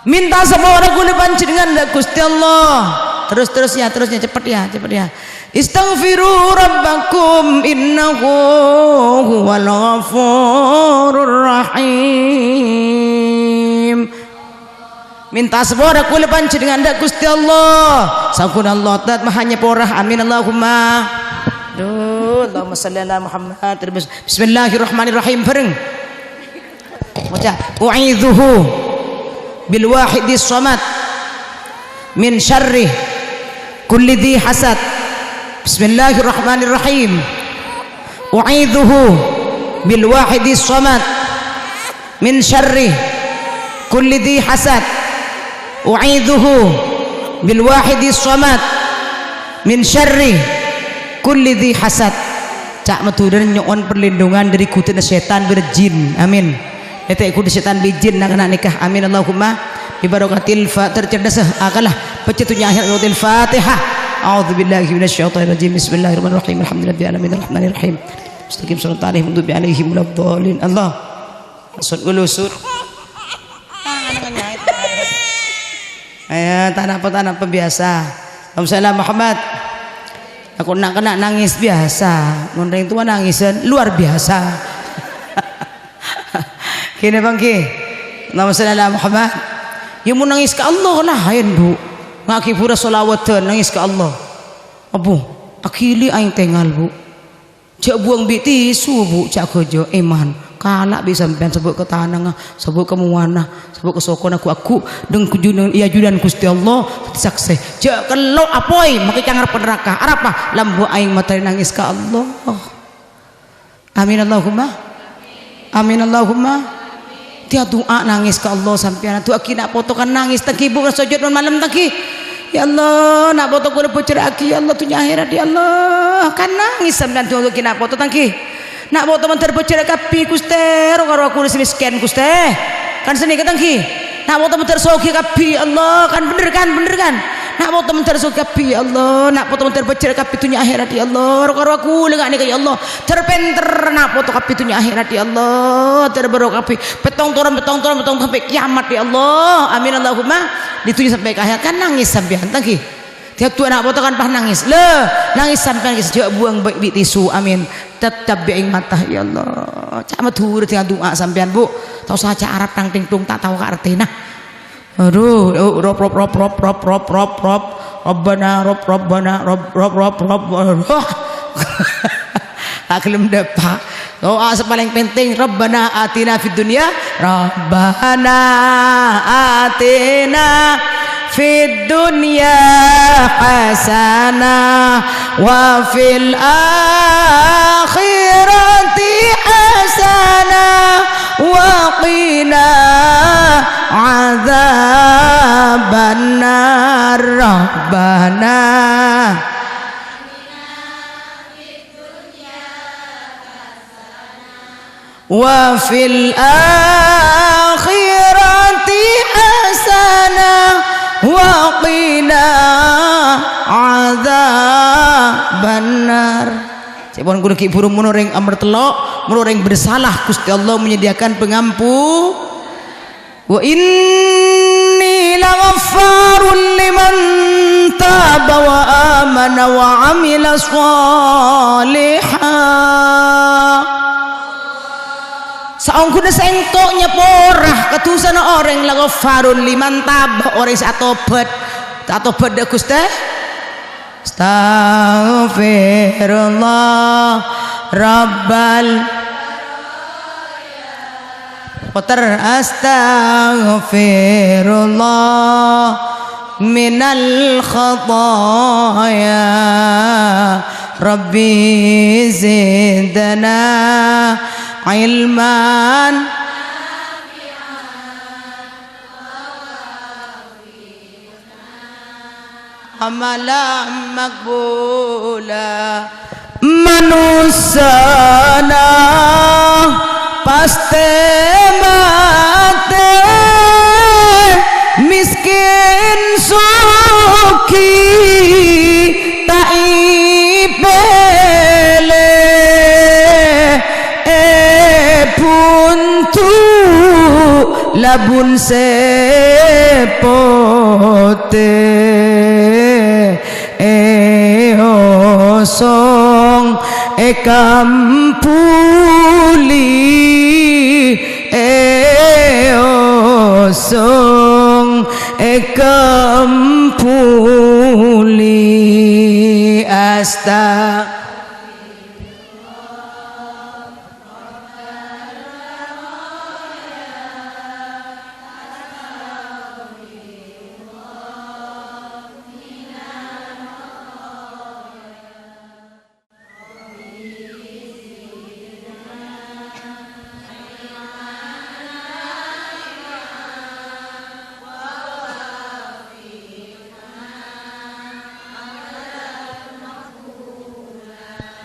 Minta sapora kaulâ panjhennengngan dâ' Ghustè Allah. Terus, terus ya, terus ya, cepet ya, cepet ya. Istaghfiru rabbakum innahu huwal ghafurur rahim. Minta sapora kaulâ panjhennengngan dâ' Ghustè Allah. Sangghuna Allah tat maha nyapora. Amin Allahumma. Duh, Allahumma shalli ala Muhammad. Bismillahirrahmanirrahim. Bhâreng. Maca, "U'idzuhu bil wahidis samad min syarri kulli dzi hasad." Bismillahirrahmanirrahim. "U'idzuhu bil wahidis samad min syarri kulli dzi hasad." "U'idzuhu bil wahidis samad min syarri kulli dzi hasad." Ca' Madhurâna nyo'on perlindungan dâri ghudhu'na sètan bân jin. Amin. Ètè' ghudhu sètan bân jin na'-kana' nèka. Amin Allahumma. Bi barakatil fa-, tercerdas akalla. Pecce' dunnya akhèrat bi barakatil Fatihah. A'udzubillahi minasyaitonirrajim. Bismillahirrahmanirrahim. Alhamdulillahirabbil alamin. Arrahmanirrahim. Mustaqim shiratal ladzina an'amta 'alaihim waladdallin. Allah. Sut ngulu sut. Ayo, ta' napa, ta' napa, biasa. Allahumma shalli ala Muhammad. Aku na'-kana' nangis biasa. Mon rèng towa nangisan luar biasa. Gini, Bang, ghi. Allahumma shalli ala Muhammad. Ya, mon nangis ka Allah laèn, Bu. Ngaghi pura sholawadhân nangis ka Allah. Abu, aghili aèng tengal, Bu. Jhâ' buwâng bi' tisu, Bu, jhâ' ghâjâ, èman. Kala' bi' sampèyan sabâ' ka tanangnga, sabâ' ka mowana, sabâ' ka sokona ghu-, aghu, deng kujunang è ajunan Ghustè Allah, saksè. Jhâ' kello' apoy, makè ka ngarebbhâ naraka. Arapa? Lambâ' aèng matè nangis ka Allah. Amin Allahumma. Amin Allahumma. Dia du'a nangis ka Allah sampèyan. Du'aaghi na' poto kan nangis. Taghi bu sojud mon malem taghi. Ya Allah, na' poto kaulâ bhâjhrâ'âghi, ya Allah, dunnya akhèrat, ya Allah. Kan nangis sampèyan du'aaghi na' poto taghi. Na' poto mandhâr bhâjhrâ kabbhi, Ghustè, ro karo kaulâ sè mèskèn, Ghustè. Kan sanèka taghi. Na' poto mandhâr soghi kabbhi, ya Allah. Kan bhender kan, bhender kan. Na' poto mandhâr sogi kabbhi, ya Allah. Na' poto mandhâr bhâjhrâ kabbhi dhunnya akhèrat, ya Allah. Ro-, karo aku lè nga' nèka, ya Allah. Dhâr pènter na' poto kabbhi dhunnya akhèrat, ya Allah. Dhâr bârâ kabbhi. Pèttong toron, pèttong toron, pèttong sampè' kiamat, ya Allah. Amin, Allahumma. Di dhunnya sampè' ka akhèrat kan nangès sampèyan, ta' ghi? Dhâddhi ana' poto kan pas nangès. Lè, nangès sampèyan ghi' jhâ' buwâng bi', bi' tisu. Amin. Tettep bi' aèng mata, ya Allah. Ca' Madhurâ dhing du'a sampèyan, Bu. Ta' osa ca' Arab tang ting tung, ta' tao ka artèna. Adu, oh, rop, rop, rop. Rabbana, rop, Rabbana, rop, rop, rop, rop. Wah. Ta' ghellem dâpa'. Doa sè palèng penting, Rabbana atina fid dunya, Rabbana atina fid dunya hasanah wa fil akhirati hasanah wa qina adzabannar. Rabbana wa fil akhirati hasanah wa qina adzabannar. Ca'èpon kaulâ ghi' bhuru mon orèng amartelo', mon orèng bersalah, Ghustè Allah menyediakan pengampu-, "Wa inni laghaffarul liman taba wa amana wa amila shaliha." Saongghuna Sèngko' nyapora ka dhusana orèng, laghaffarul liman taba, orèng sè atobhât. Ta' atobhât dâ' Ghustè? Astaghfirullah Rabbal. Poter, astaghfirullah minal khataya. Rabbi zidna ilman. Amalan maqbula. Manossana pastè matè, miskin soghi ta' èpèlè. È buntu labun sè potè, èosong èkampuli, èosong èkampuli. Asta-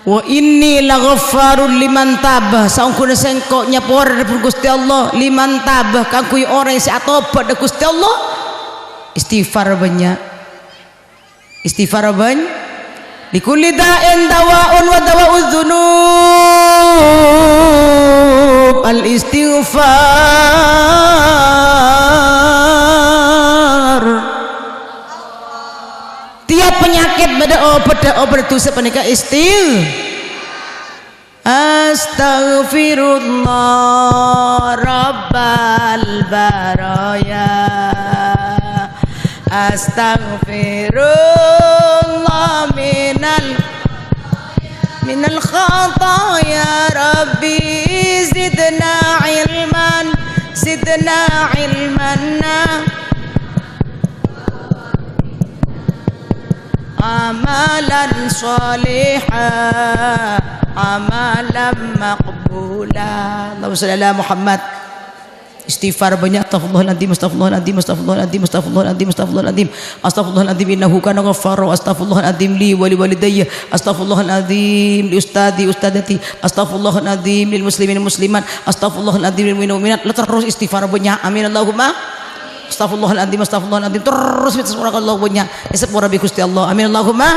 Wa inni laghaffarul liman taba, saongghuna sèngko' nyapora dâ' Ghustè Allah, liman taba, kaangghuy orèng sè atobhât dâ' Ghustè Allah. Istighfar bânnya'. Istighfar bânnya'. Likulli da'in dawa'un wa dawa'udz dzunub al-istighfar. Tiap panyakèt bâdâ obhâddhâ, obhâddhâ dhusa panèka istigh-, Astaghfirullah Rabbal baraya. Astaghfirullah minal, minal khataya. Rabbi zidna ilman, zidna ilman. Amalan shaliha, amalan maqbula. Allahumma shalli ala Muhammad. Istighfar bânnya', astaghfirullahaladzim, astaghfirullahaladzim, astaghfirullahaladzim, astaghfirullahaladzim, astaghfirullahaladzim, innahu kana ghaffara, astaghfirullahaladzim li wa li walidayya, astaghfirullahaladzim li ustadzi, ustadzati, astaghfirullahaladzim lil muslimin muslimat, astaghfirullahaladzim lil mu'minin mu'minat. La terros istighfar bânnya'. Amin, Allahumma. Astagfirullahaladzim, astagfirullahaladzim. Terros mèta sapora ka Allah bânnya'. Èsapora bi' Ghustè Allah. Amin Allahumma.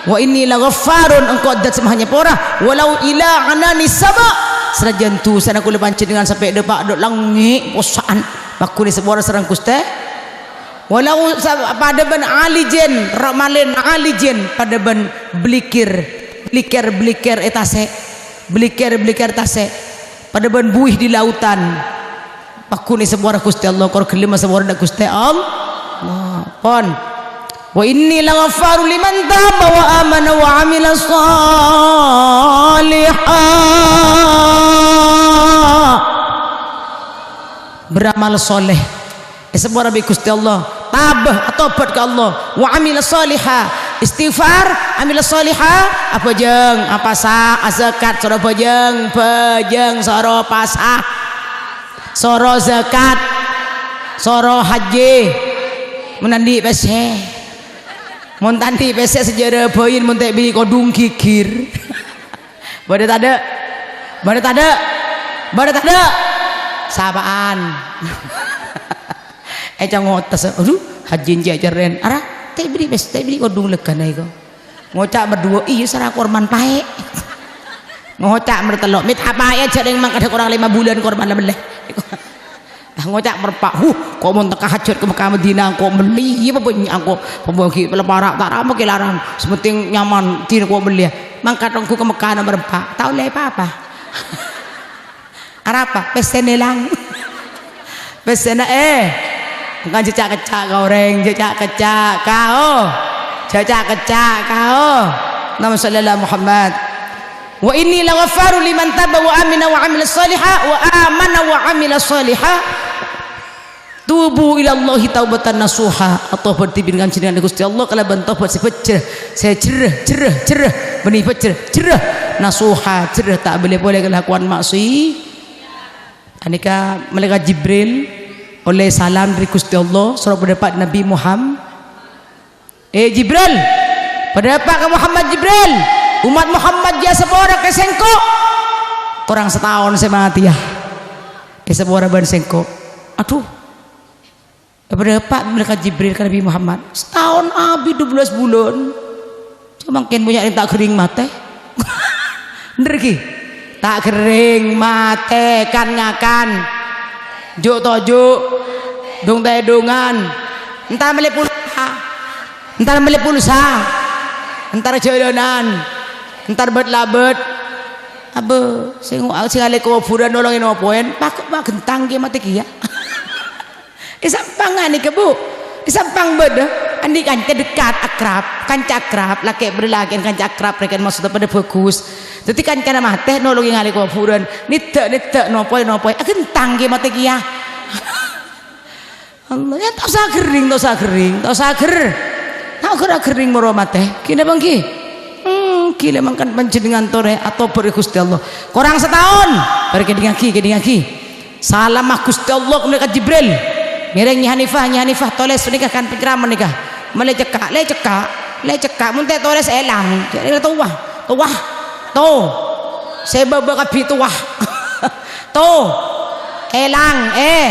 "Wa inni laghaffarun," engko' dzat sè maha nyapora. "Walau ila ananis sama'." Sanajjân dhusana kaulâ panjhennengngan sampè' dâpa' dâ' langngè' posa'an. Makkun èsapora sareng Ghustè. "Walau sa-, padâ bân alijin, ra-, malin alijin, padâ bân blikir, blikèr-blikèr è tasè', blikèr-blikèr tasè', padâ bân buwi di lautan." Paggun èsapora Ghustè Allah, kor ghellem èsapora dâ' Ghustè Allah. Pon. "Wa inni laghaffaru liman taba wa amana wa amila shaliha." Beramal soleh. Èsapora bi' Ghustè Allah. Taba, atobhât ka Allah. Wa amila shaliha. Istighfar, amila shaliha. Abhâjâng, apasa, azakat, soro bhâjâng, bhâjâng, soro pasa. Soro zakat, soro hajji. Mon andi' pèssè. Mon ta' andi' pèssè sajârâ bhâi, mon ta' èbèrri' kodhung ghighir. Bâdâ tadâ'? Bâdâ tadâ'? Bâdâ tadâ'? Sapa'an? Ècangotes. Adhu, hajji jhâ' cerrèn. Ara, ta' èbèrri' pèssè, ta' èbèrri' kodhung lèghâna èko. Ngoca' bârdua, "Iyâ, sara korman paè'." Ngoca' bârtello', "Mèt apaè' jhâ' rèng mangkada korang lèma bulân korman la mellè." Ah, ngoca' bârempa', "Huh, ko' mon tekka hajhât ka Mekkah Madinah, ko' mellè, iyâ, bânnya' ko', pabâgi la para' ta' rama kè larang, sè pentèng nyaman, dina ko' mellè." Mangkat ongghu ka Mekkah nomer empa', ta' ollè pa-apa. Arapa? Pèssèna èlang. Pèssèna, eh. Engkan jhâ' ca'-kecca' ka orèng, jhâ' ca'-kecca' ka, oh. Jhâ' ca'-kecca' ka, oh. Allahumma shalli ala Muhammad. "Wa inni laghaffaru liman taba wa amina wa amila shaliha, wa amana wa amila shaliha. Tubu ilallahi taubatan nasuha." Atobhât dhibi' ka Panjhennengngan Ghustè Allah kalabân tobhât sè bhâjjhrâ, sè jherrâ, jherrâ, jherrâ, bânnè bhâjjhrâ, jherrâ, nasuha, jherrâ, ta' bâli polè kalakowan ma'siyat. Anèka Malaèkat Jibril ollè salam dâri Ghustè Allah, soro padâpa' Nabbhi Muhammad. "Eh, Jibril, padâpa' ka Muhammad, Jibril. Ommat Muhammad jhâ' sapora ka sèngko'. Korang sataon sè matèya. Eh, sapora bân sèngko'." Adhu. Èpadâpa' Malaèkat Jibril ka Nabbhi Muhammad. "Sataon abit dua belas bulân. Samangkèn bânnya' orèng ta' ghering matè." Bhender ghi? Ta' ghering matè, kan-ngakan. Ju'-toju', dung-tèdungan. Entar mellè pulsa. Entar mellè pulsa. Entar jhâlânan. Entar bât-labât. Abbâ, sè ngo-, sè ngalè kobhurân nolongè nopoèn, pak-, paghentang kèya matè kèya. È Sampang anèka, Bu. È Sampang bâdâ. Andi' kanca dekat, akrab. Kanca akrab, lakè' bârâ' lakè'an kanca akrab, rèken maksodda padâ bhâghus. Dhâddhi kancana matè nolongè ngalè kobhurân. Nèddhâ', nèddhâ', nopoè, nopoè. Aghentang kèya matè kèya. Allah, ya, ta' osa ghering, ta' osa ghering, ta' osa ger-, ta' osa ghering moro matè. Ghi napa ghi? Hmm, ghilâ mangkana panjhennengngan torè atobhât ka Ghustè Allah. Korang sataon. Bâri' kèdingngaghi, kèdingngaghi. Salamma Ghustè Allah ka Malaèkat Jibril. Ngèrèng Nyi Hanifah, Nyi Hanifah tolès panèka kan penceramah nèka. Malè cekka', lè cekka', lè cekka'. Mon ta' tolès èlang. Jhâ' towa, towa, to. Sè bâbâ kabbhi towa. To. Èlang, eh.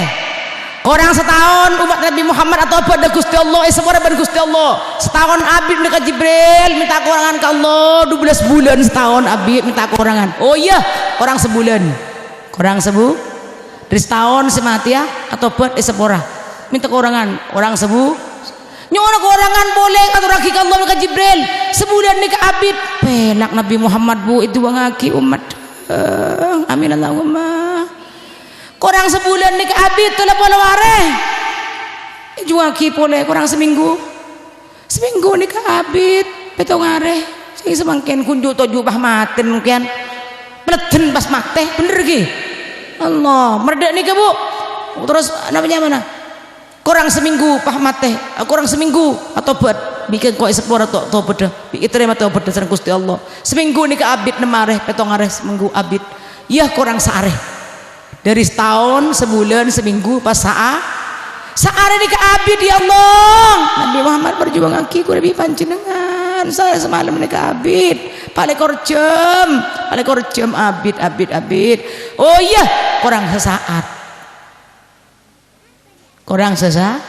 Korang sataon ommat Nabbhi Muhammad atobhât dâ' Ghustè Allah, èsapora bân Ghustè Allah. Sataon abit Malaèkat Jibril mènta korangan ka Allah, dua belas bulân sataon abit mènta korangan. Oh iyâ, korang sabulân. Korang sabu-, dâri sataon sè matèya, atobhât èsapora. Mènta korangan, korang sabu-, nyo'ona korangan polè, atorraghi ka Allah ka Jibril. Sabulân nèka abit. Pèlak Nabbhi Muhammad, Bu, èdu'aaghi ommat. Eh, amin Allahumma. Korang sabulân nèka abit, tello polo arè. Èdu'aaghi polè, korang samènggu. Samènggu nèka abit pèttong arè. Sè samangkèn ghun ju'-toju' pas matè mangkèn. Paleddhân pas matè, bhender ghi? Allah, mardhâ nèka, Bu. Terros, napa nyamana? Korang samènggu pas matè, korang samènggu atobhât. Bi' engko' èsapora to-, tobhâddhâ. Bi' ètarèma tobhâddhâ sareng Ghustè Allah. Samènggu nèka abit nem arè, pèttong arè, samènggu abit. Iyâ, korang saarè. Dâri sataon, sabulân, samènggu, pas saa-, saarè nèka abit, ya Allah. Nabbhi Muhammad parjuwângaghi kaulâ bi' panjhennengngan. Saarè samalem nèka abit. Palèkor jam, palèkor jam abit, abit, abit. Oh iyâ, korang sasaat. Korang sesa-,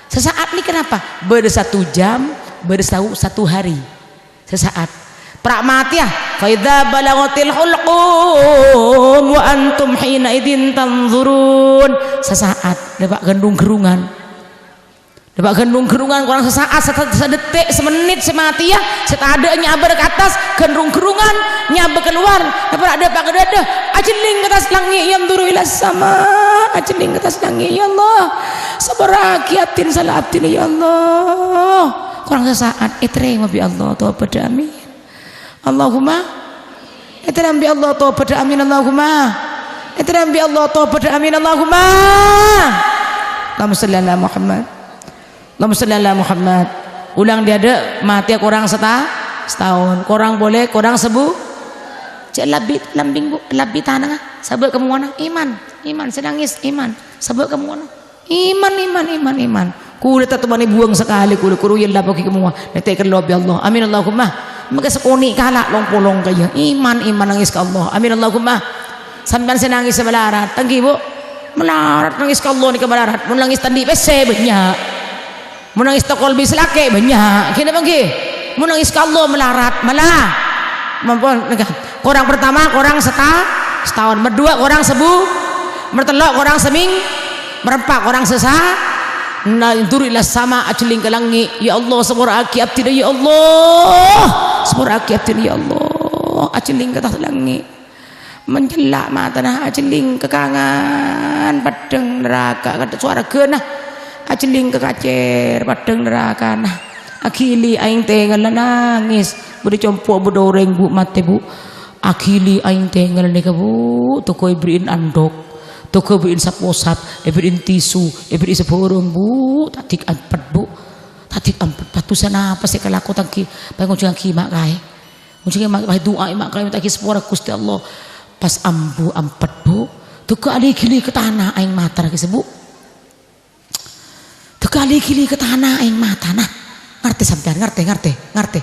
sesaat nèka napa? Bâdâ satu jam, bâdâ satu, satu hari. Sesaat. Pra' matèya, "Fa idza balaghatil hulqum wa antum hina idzin tanzurun." Sesaat, dâpa' ghândhung-ghârungan. Dâpa' ghândhung-ghârungan korang sesaat, sè-, sadettik, samennit sè matèya, sè tadâ' nyabâr ka attas, ghândhung-ghârungan, nyabâ kalowar, dâpa', dâpa' ka dâdâ, ajhelling ka attas langngè', yanzuru ilas sama, ajhelling ka attas langngè', "Ya Allah, saporra'aghi abdhina sala abdhina, ya Allah." Korang sesaat, ètarèma bi' Allah, tobhâddhâ, amin. Allahumma. Ètarèma bi' Allah, tobhâddhâ, amin, Allahumma. Ètarèma bi' Allah, tobhâddhâ, amin, Allahumma. Allahumma shalli ala Muhammad. Allahumma shalli ala Muhammad. Ulang dâdâ, matèya korang seta-, sataon. Korang polè, korang sabu-, jhâ' labbhi lambing, Bu, labbhi tanangnga. Sabâ' ka mowana, iman, iman, sè nangès, iman. Sabâ' ka mowana. Iman, iman, iman, iman. Kulâ ta' tomanè buwâng sakalè, kulâ korowa yâ labbhi ka mowa. Nètè kello bi' Allah. Amin Allahumma. Mangkè sakonè' kala' long-polong kaya. Iman, iman nangès ka Allah. Amin Allahumma. Sampèyan sè nangès sè malarat, ta' ènggi, Bu? Malarat, nangès ka Allah nèka malarat. Mon nangès ta' andi' pèssè, bânnya'. Mon nangès tokol bis lakè', bânnya'. Ghi napa ènggi? Mon nangès ka Allah malarat, mala. Mampon, nèka. Korang pertama, korang seta-, sataon. Mardhuwâ', korang sabu-, martello', korang samèng-, marempa', korang sesa-, na, yanzuru ilas sama, ajhelling ka langngè'. "Ya Allah, saporra'aghi abdhina, ya Allah. Saporra'aghi abdhina, ya Allah." Ajhelling ka attas langngè'. Mencella' matana, ajhelling ka kangan, peddhâng naraka, kadhâ' sowarghâna. Ajhelling ka kacèr, peddhâng narakana. Aghili aèng tèngalla nangès. Bâdâ compo', bâdâ orèng, Bu, matè, Bu. Aghili aèng tèngalla nèka, Bu. Toko èbherri'in andhok. Toko èbherri'in sap-posap, èbherri'in tisu, èbherri'in sabhârâng, Bu. Tadik ampet, Bu. Tadik ampet. Padusan apa sè èkalako ta' ènggi? Pangojhângaghi ma' kaè. Mojhâ ma', ma' du'a, ma' kaè, mènta'aghi sapora Ghustè Allah. Pas ambu ampet, Bu. Toko aghili ka tana aèng matana, Bu. Toko aghili ka tana aèng matana. Ngartè sampèyan, ngartè, ngartè, ngartè.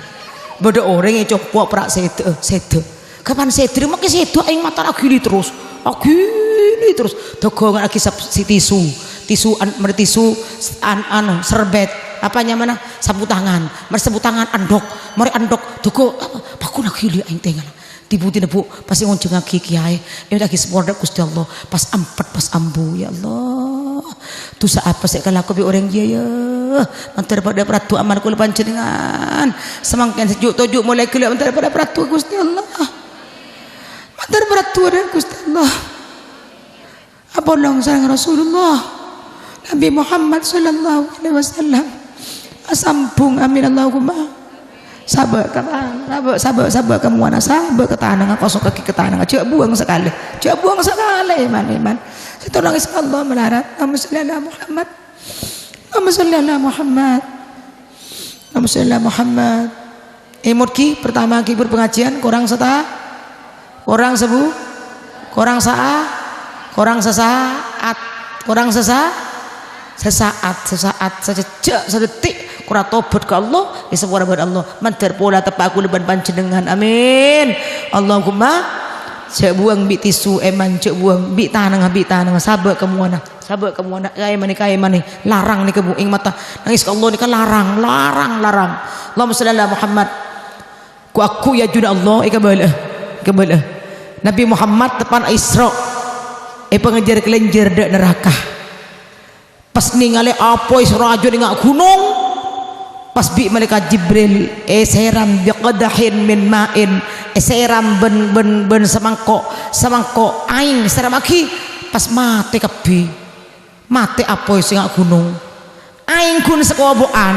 Bâdâ orèng ècompo' pra' sèdhâ, sèdhâ. Kapan sèdhâ, mangkè sèdhâ aèng matana aghili terros. Aghili terros. Toko ngèna'aghi sap-, si tisu. Tisu an-, marè tisu an-, anu, serbet. Apa nyamana? Sapu tangan. Marè sapu tangan, andhok. Marè andhok, toko, apa? Pakon aghili aèng tèngalla. Dhi-budhina, Bu, pas èngonjhângaghi kèyaè, èmènta'aghi sapora dâ' Ghustè Allah, pas ampet, pas ambu, ya Allah. Dhusa apa sè èkalako bi' orèng jiyâ, yâ? Mandhâr padâ paraddhu amal kaulâ panjhennengngan. Samangkèn sè ju'-toju' molaè ghellâ' mandhâr padâ paraddhu, Ghustè Allah. Mandhâr paraddhu dâ' Ghustè Allah. Apolong sareng Rasulullah Nabi Muhammad sallallahu alaihi wasallam. Asambung, amin Allahumma. Sabâ' ka tang-, sabâ', sabâ', sabâ' ka mowana, sabâ' ka tanangnga, kosongngaghi ka tanangnga. Jhâ' buwâng sakalè. Jhâ' buwâng sakalè, iman, iman. Sèttong nangès ka Allah malarat. Allahumma shalli ala Muhammad. Allahumma shalli ala Muhammad. Allahumma shalli ala Muhammad. Èmot ghi, pertama ghi berpengajian, korang seta-, korang sabu-, korang sa'a-, korang sesaat, korang sesa-, sesaat, sesaat, sajhâjhâ', sadettik, korang tobat ka Allah, èsapora bân Allah. Mandhâr pola teppa' kaulâ bân panjhennengngan. Amin. Allahumma, jhâ' buwâng bi' tisu, èman, jhâ' buwâng bi' tanangnga, bi' tanangnga, sabâ' ka mowana. Sabâ' ka mowana, kaè manè, kaè manè. Larang nèka, Bu, èng mata. Nangès ka Allah nèka larang, larang, larang. Allahumma shalli ala Muhammad. Ghu-, ghu-, yâ juna Allah, èkabâlâ. Èkabâlâ. Nabi Muhammad teppan Isra'. Èpangajhâr kalènjhâr dâ' naraka. Pas nèngalè apoy sè rajâ nènga' ghunong. Pas bi' Malaèkat Jibril èsèram bi qadahin min ma'in. Èsèram bân, bân, bân samangko', samangko' aèng èsèrammaghi. Pas matè kabbhi. Matè apoy sè nga' ghunong. Aèng ghun sakobo'an.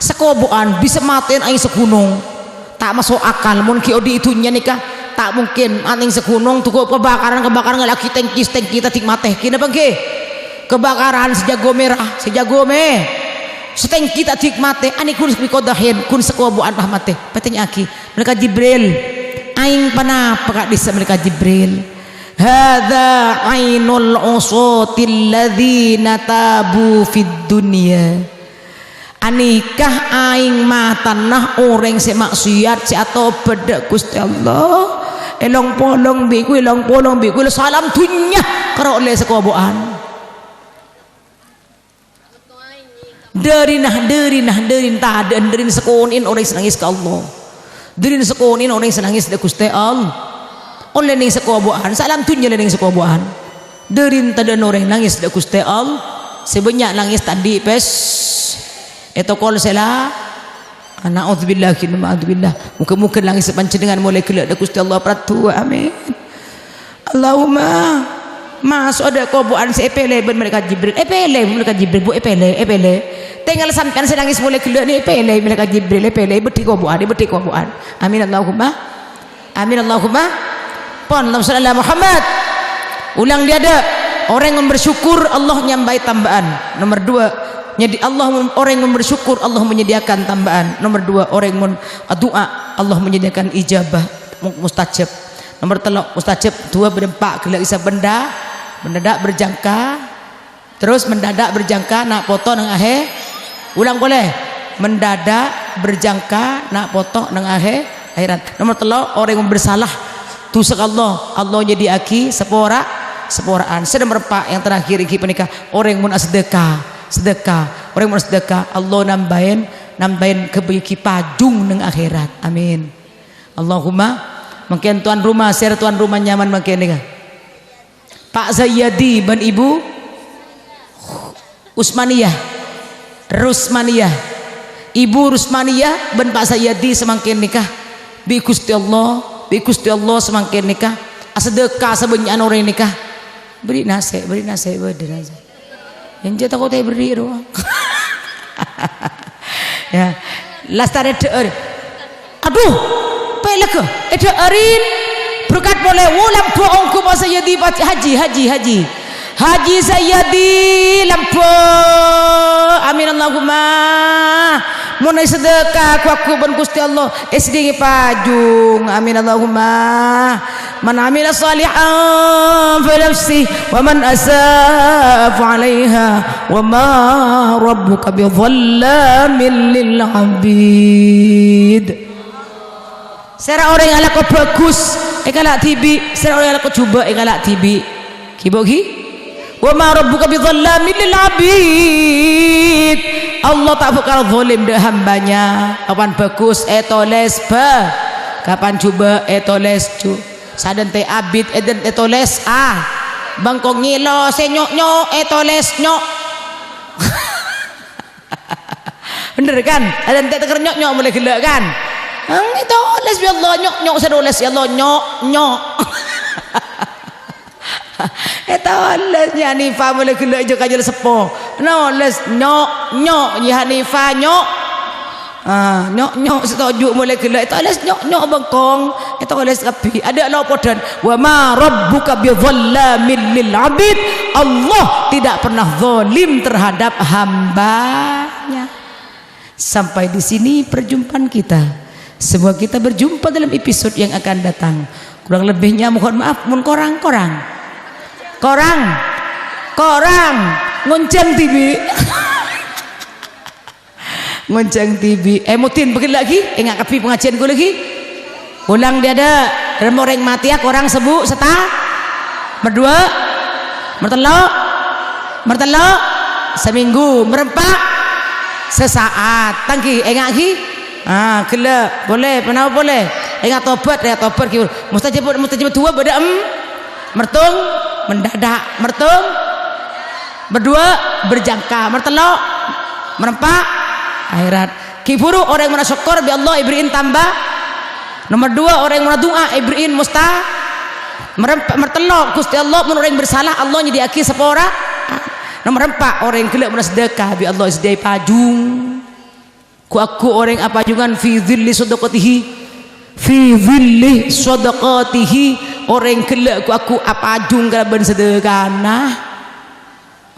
Sakobo'an bisa matè'an aèng saghunong. Ta' maso' akal, mon ghi' odi' è dhunnya nèka, ta' mungkin aèng saghunong, duko' kabakaran, kabakaran, ngalè'aghi tèngki, tèngki ta' dik matè. Ghi napa ghi? Kabakaran sè jhâghâ mèra, sè jhâghâ mè-, sè tèngki ta' dik matè, aèng ghun sakobo'an, ghun sakobo'an pas matè. Patanya'aghi, Malaèkat Jibril, "Aèng panapa ka'dissa', Malaèkat Jibril?" "Hadza ainul usatil ladzina tabu fid dunya." Anèka aèng matana orèng sè maksiat, sè atobât dâ' Ghustè Allah. Èlong-polong bi' kuwi, èlong-polong bi' kuwi, salam dhunnya, karo ollè sakobo'an. Dârina, dârina, dârina tadâ'ân, dârina sakonè'en orèng sè nangès ka Allah. Dârina sakonè'en orèng sè nangès dâ' Ghustè Allah. Ollè neng sakobuwân, saalam dhunnya ollè neng sakobuwân. Dârina tadâ'ân orèng nangès dâ' Ghustè Allah. Sè bânnya' nangès ta' andi' pès. Ètokol sè la. Na'udzubillah, na'udzubillah. Moghâ-moghâ nangès panjhennengngan molaè ghellâ' dâ' Ghustè Allah paradduwâ. Amin. Allahumma, maso' dâ' kobuwân sè èpèlè bân Malaikat Jibril. Èpèlè bân Malaikat Jibril, Bu, èpèlè, èpèlè. Tèngal sampèyan sè nangès molaè ghellâ' nè, èpèlè Malaikat Jibril, èpèlè, èbâddhi kobuwân, èbâddhi kobuwân. Amin, Allahumma. Amin, Allahumma. Pon, Allahumma shalli ala Muhammad. Ulang dâ' adâ', orèng mon bersyukur, Allah nyambaè tambâ'ân. Nomor dua, nyedi-, Allah mon, orèng mon bersyukur, Allah menyediakan tambâ'ân. Nomor dua, orèng mon adu'a, Allah menyediakan ijabah, mu-, mustajab. Nomor tello', mustajab, duwâ bâdâ empa', ghellâ' isa benda, mendadak berjangka, terros mendadak berjangka na' poto neng ahè-, ulang polè, mendadak berjangka na' poto neng ahè-, akhèrat. Nomor tello', orèng mon bersalah, dusa ka Allah, Allah nyedia'aghi sapora-, sapora'an. Sè nomor empa', yang terakhir èngghi panèka, orèng mon asadâka, sadâka, orèng mon asadâka, Allah nambaèn, nambaèn ghâbâyyâghi pajung neng ahèrat. Amin. Allahumma, mangkèn tuan rumah, sèra tuan rumah nyaman mangkèn nèka. Pak Zayyadi bân Ibu Usmaniyah. Rusmaniyah. Ibu Rusmaniyah bân Pak Zayyadi samangkèn nèka bi' Ghustè Allah, bi' Ghustè Allah samangkèn nèka asadâka sabânnya'an orèng nèka. Bâri' nasè', bâri' nasè', bâdâ nasè'. Enjâ' tako' ta' èberri' rowa. Ya. Lastarè dhâ'âr. Adhu, pèlèghâ. Èdhâ'ârin. Berkat polè. Wo, lambâ' ongghu Pak Sayyadi, Pak Haji, Haji, Haji. Haji Sayyadi, lambâ'. Amin Allahumma. Mon asadâka ghu-lagghu bân Ghustè Allah, èsadhiyâaghi pajung. Amin Allahumma. "Man amila shalihan falinafsih, wa man asa'a fa'alaiha, wa ma rabbuka bidhallamin lil 'abid." Sèra orèng alako bhâghus, èkala' dhibi', sèra orèng alako jhubâ', èkala' dhibi'. Ghi, Bu, ghi? "Wa ma rabbuka bidhallamin lil 'abid." Allah ta' bhâkal zalim dâ' hambâna. Kapan bhâghus ètolès bhâ-, kapan jhubâ' ètolès jhu-, Sadhânte abid èdhân ètolès a. Bengkong ngèlo sè nyo'-nyo' ètolès nyo'. Bhender kan? Sadhânte tèkèr nyo'-nyo' molaè ghellâ' kan? Ang ètolès bi' Allah nyo'-nyo' sè nolès ya Allah nyo'-nyo'. Ètolès Nyi Hanifah molaè ghellâ' jhâ' kajâl seppo. Nolès nyo'-nyo' Nyi Hanifah nyo'. Ah, nyo'-nyo' sè toju' molaè ghellâ' ètolès nyo'-nyo' bengkong, ètolès kabbhi. Adâ' lo' podhân, "Wa ma rabbuka bidhallamin lil 'abid." Allah tidak pernah zalim terhadap hambanya. Sampai di sini perjumpaan kita. Semoga kita berjumpa dalam episode yang akan datang. Kurang lebihnya mohon maaf, mon korang-korang. Korang. Korang. Ngonjhâng dhibi'. Ngonjhâng dhibi'. Eh, Mudin, bâghi lagi. Enga' kabbhi pangajiân ghulâ ghi. Ulang dâ' adâ'. Rem orèng matèya korang sebu-, seta-, mardhuwâ', martello', martello', samènggu, marempa', sasaat. Tang ghi, enga' ghi. Ah, ghellâ', polè, ponapa polè? Enga' tobat, enga' tobat ghi. Mustajab, mustajab duwâ' bâdâ em-, Mertung, mendadak. Mertung, berdua, berjangka. Mertello', merempa', akhèrat. Ghi' buru orèng mon asokkor bi' Allah èberri'in tamba. Nomor dua, orèng mon adu'a èberri'in musta-, merempa-, mertello', Ghustè Allah mon orèng bersalah, Allah nyedhiyâ'aghi sapora. Nomor empa', orèng ghellâ' mon asadâka bi' Allah èsadhiyâi pajung. Ghu-, ghu-lagghu orèng apajungan fi dhilli shadaqatihi. Fi dhilli shadaqatihi. Orèng ghellâ' ghu-, ghu-, lagghu apajung kalabân sadâkana.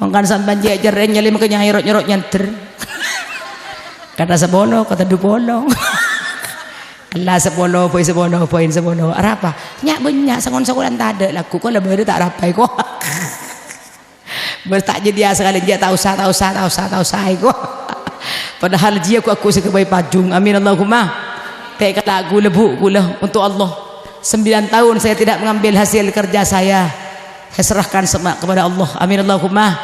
Mangkana sampèyan jhâ' jhârrèng nyalèm ka nyai ro'-nyoro' nyandher. Kata sapolo, kata dupolo. Ella sapolo, bhâi sapolo, bhâi sapolo. Arapa? Nya' bânnya', sangon sakola tadâ' lagghu. Kola bâdâ ta' rapaè ko. Bes ta' jhâdhiyâ sakalè, jhâ' ta' osa, ta' osa, ta' osa, ta' osa, èko. Padahal jiyâ ghu-, ghu-, sè ghâbây pajung. Amin, Allahumma. Tè' kala' ghulâ, Bu, ghulâ, untuk Allah. Sembilan tahun saya tidak mengambil hasil kerja saya. Saya serahkan semua kepada Allah. Amin, Allahumma.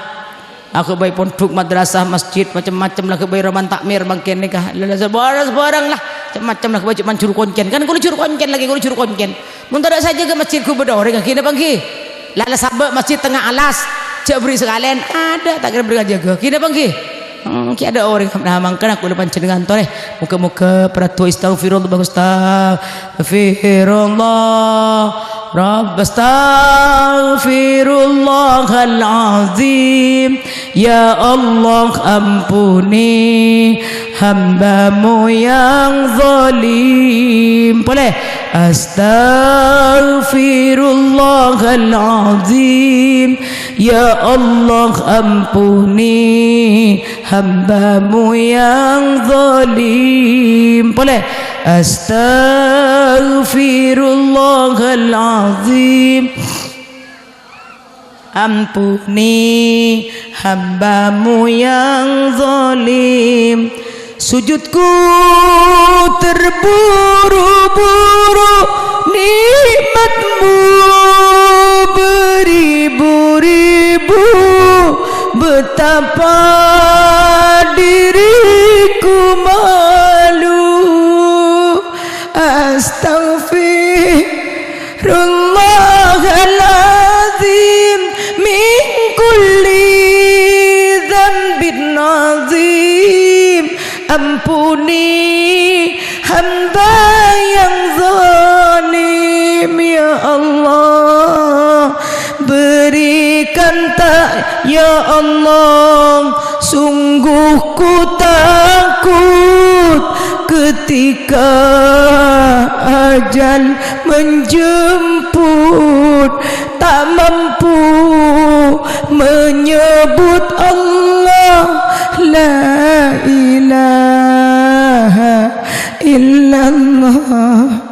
Aghâbây pondhuk, madrasah, masjid, macem-macem la aghâbây romana takmir mangkèn nèka. La, la, sabhârâng-sabhârâng la, macem-macem la aghâbây coma juru koncèn. Kan kaulâ juru koncèn lagi, kaulâ juru koncèn. Mon tadâ' sè ajâgâ masjid, ghu bâdâ orèng, ghi napa ghi? La, la sabâ' masjid tengnga alas, jhâ' bherri' sakalèyan. Adâ', ta' kèra bherri' ajâgâ. Ghi napa ghi? Hmm, ghi adâ' orèng. Nah, mangkana kaulâ panjhennengan torè. Moghâ-moghâ paraddhuwâ, "Astaghfirullah, Rabb, astaghfirullah, Rabb, astaghfirullahalazim. Ya Allah, ampuni hamba-Mu yang zalim." Polè. "Astaghfirullahalazim. Ya Allah, ampuni hamba-Mu yang zalim." Polè. "Astaghfirullahalazim. Ampuni hamba-Mu yang zalim. Sujudku terburu-buru, nikmat-Mu beribu-ribu, betapa diriku malu. Astaghfirullahalazim min kulli dzanbin azim." Ampuni hamba yang zalim, ya Allah. Berikan ta-, ya Allah, sungguh ku takut ketika ajal menjemput, tak mampu menyebut Allah, la ilaha illallah.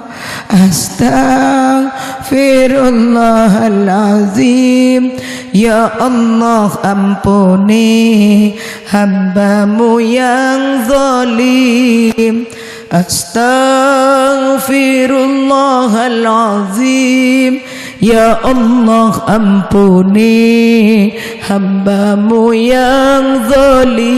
Astaghfirullahalazim. Ya Allah, ampuni hamba-Mu yang zalim. Astaghfirullahalazim. Ya Allah, ampuni hamba-Mu yang zalim.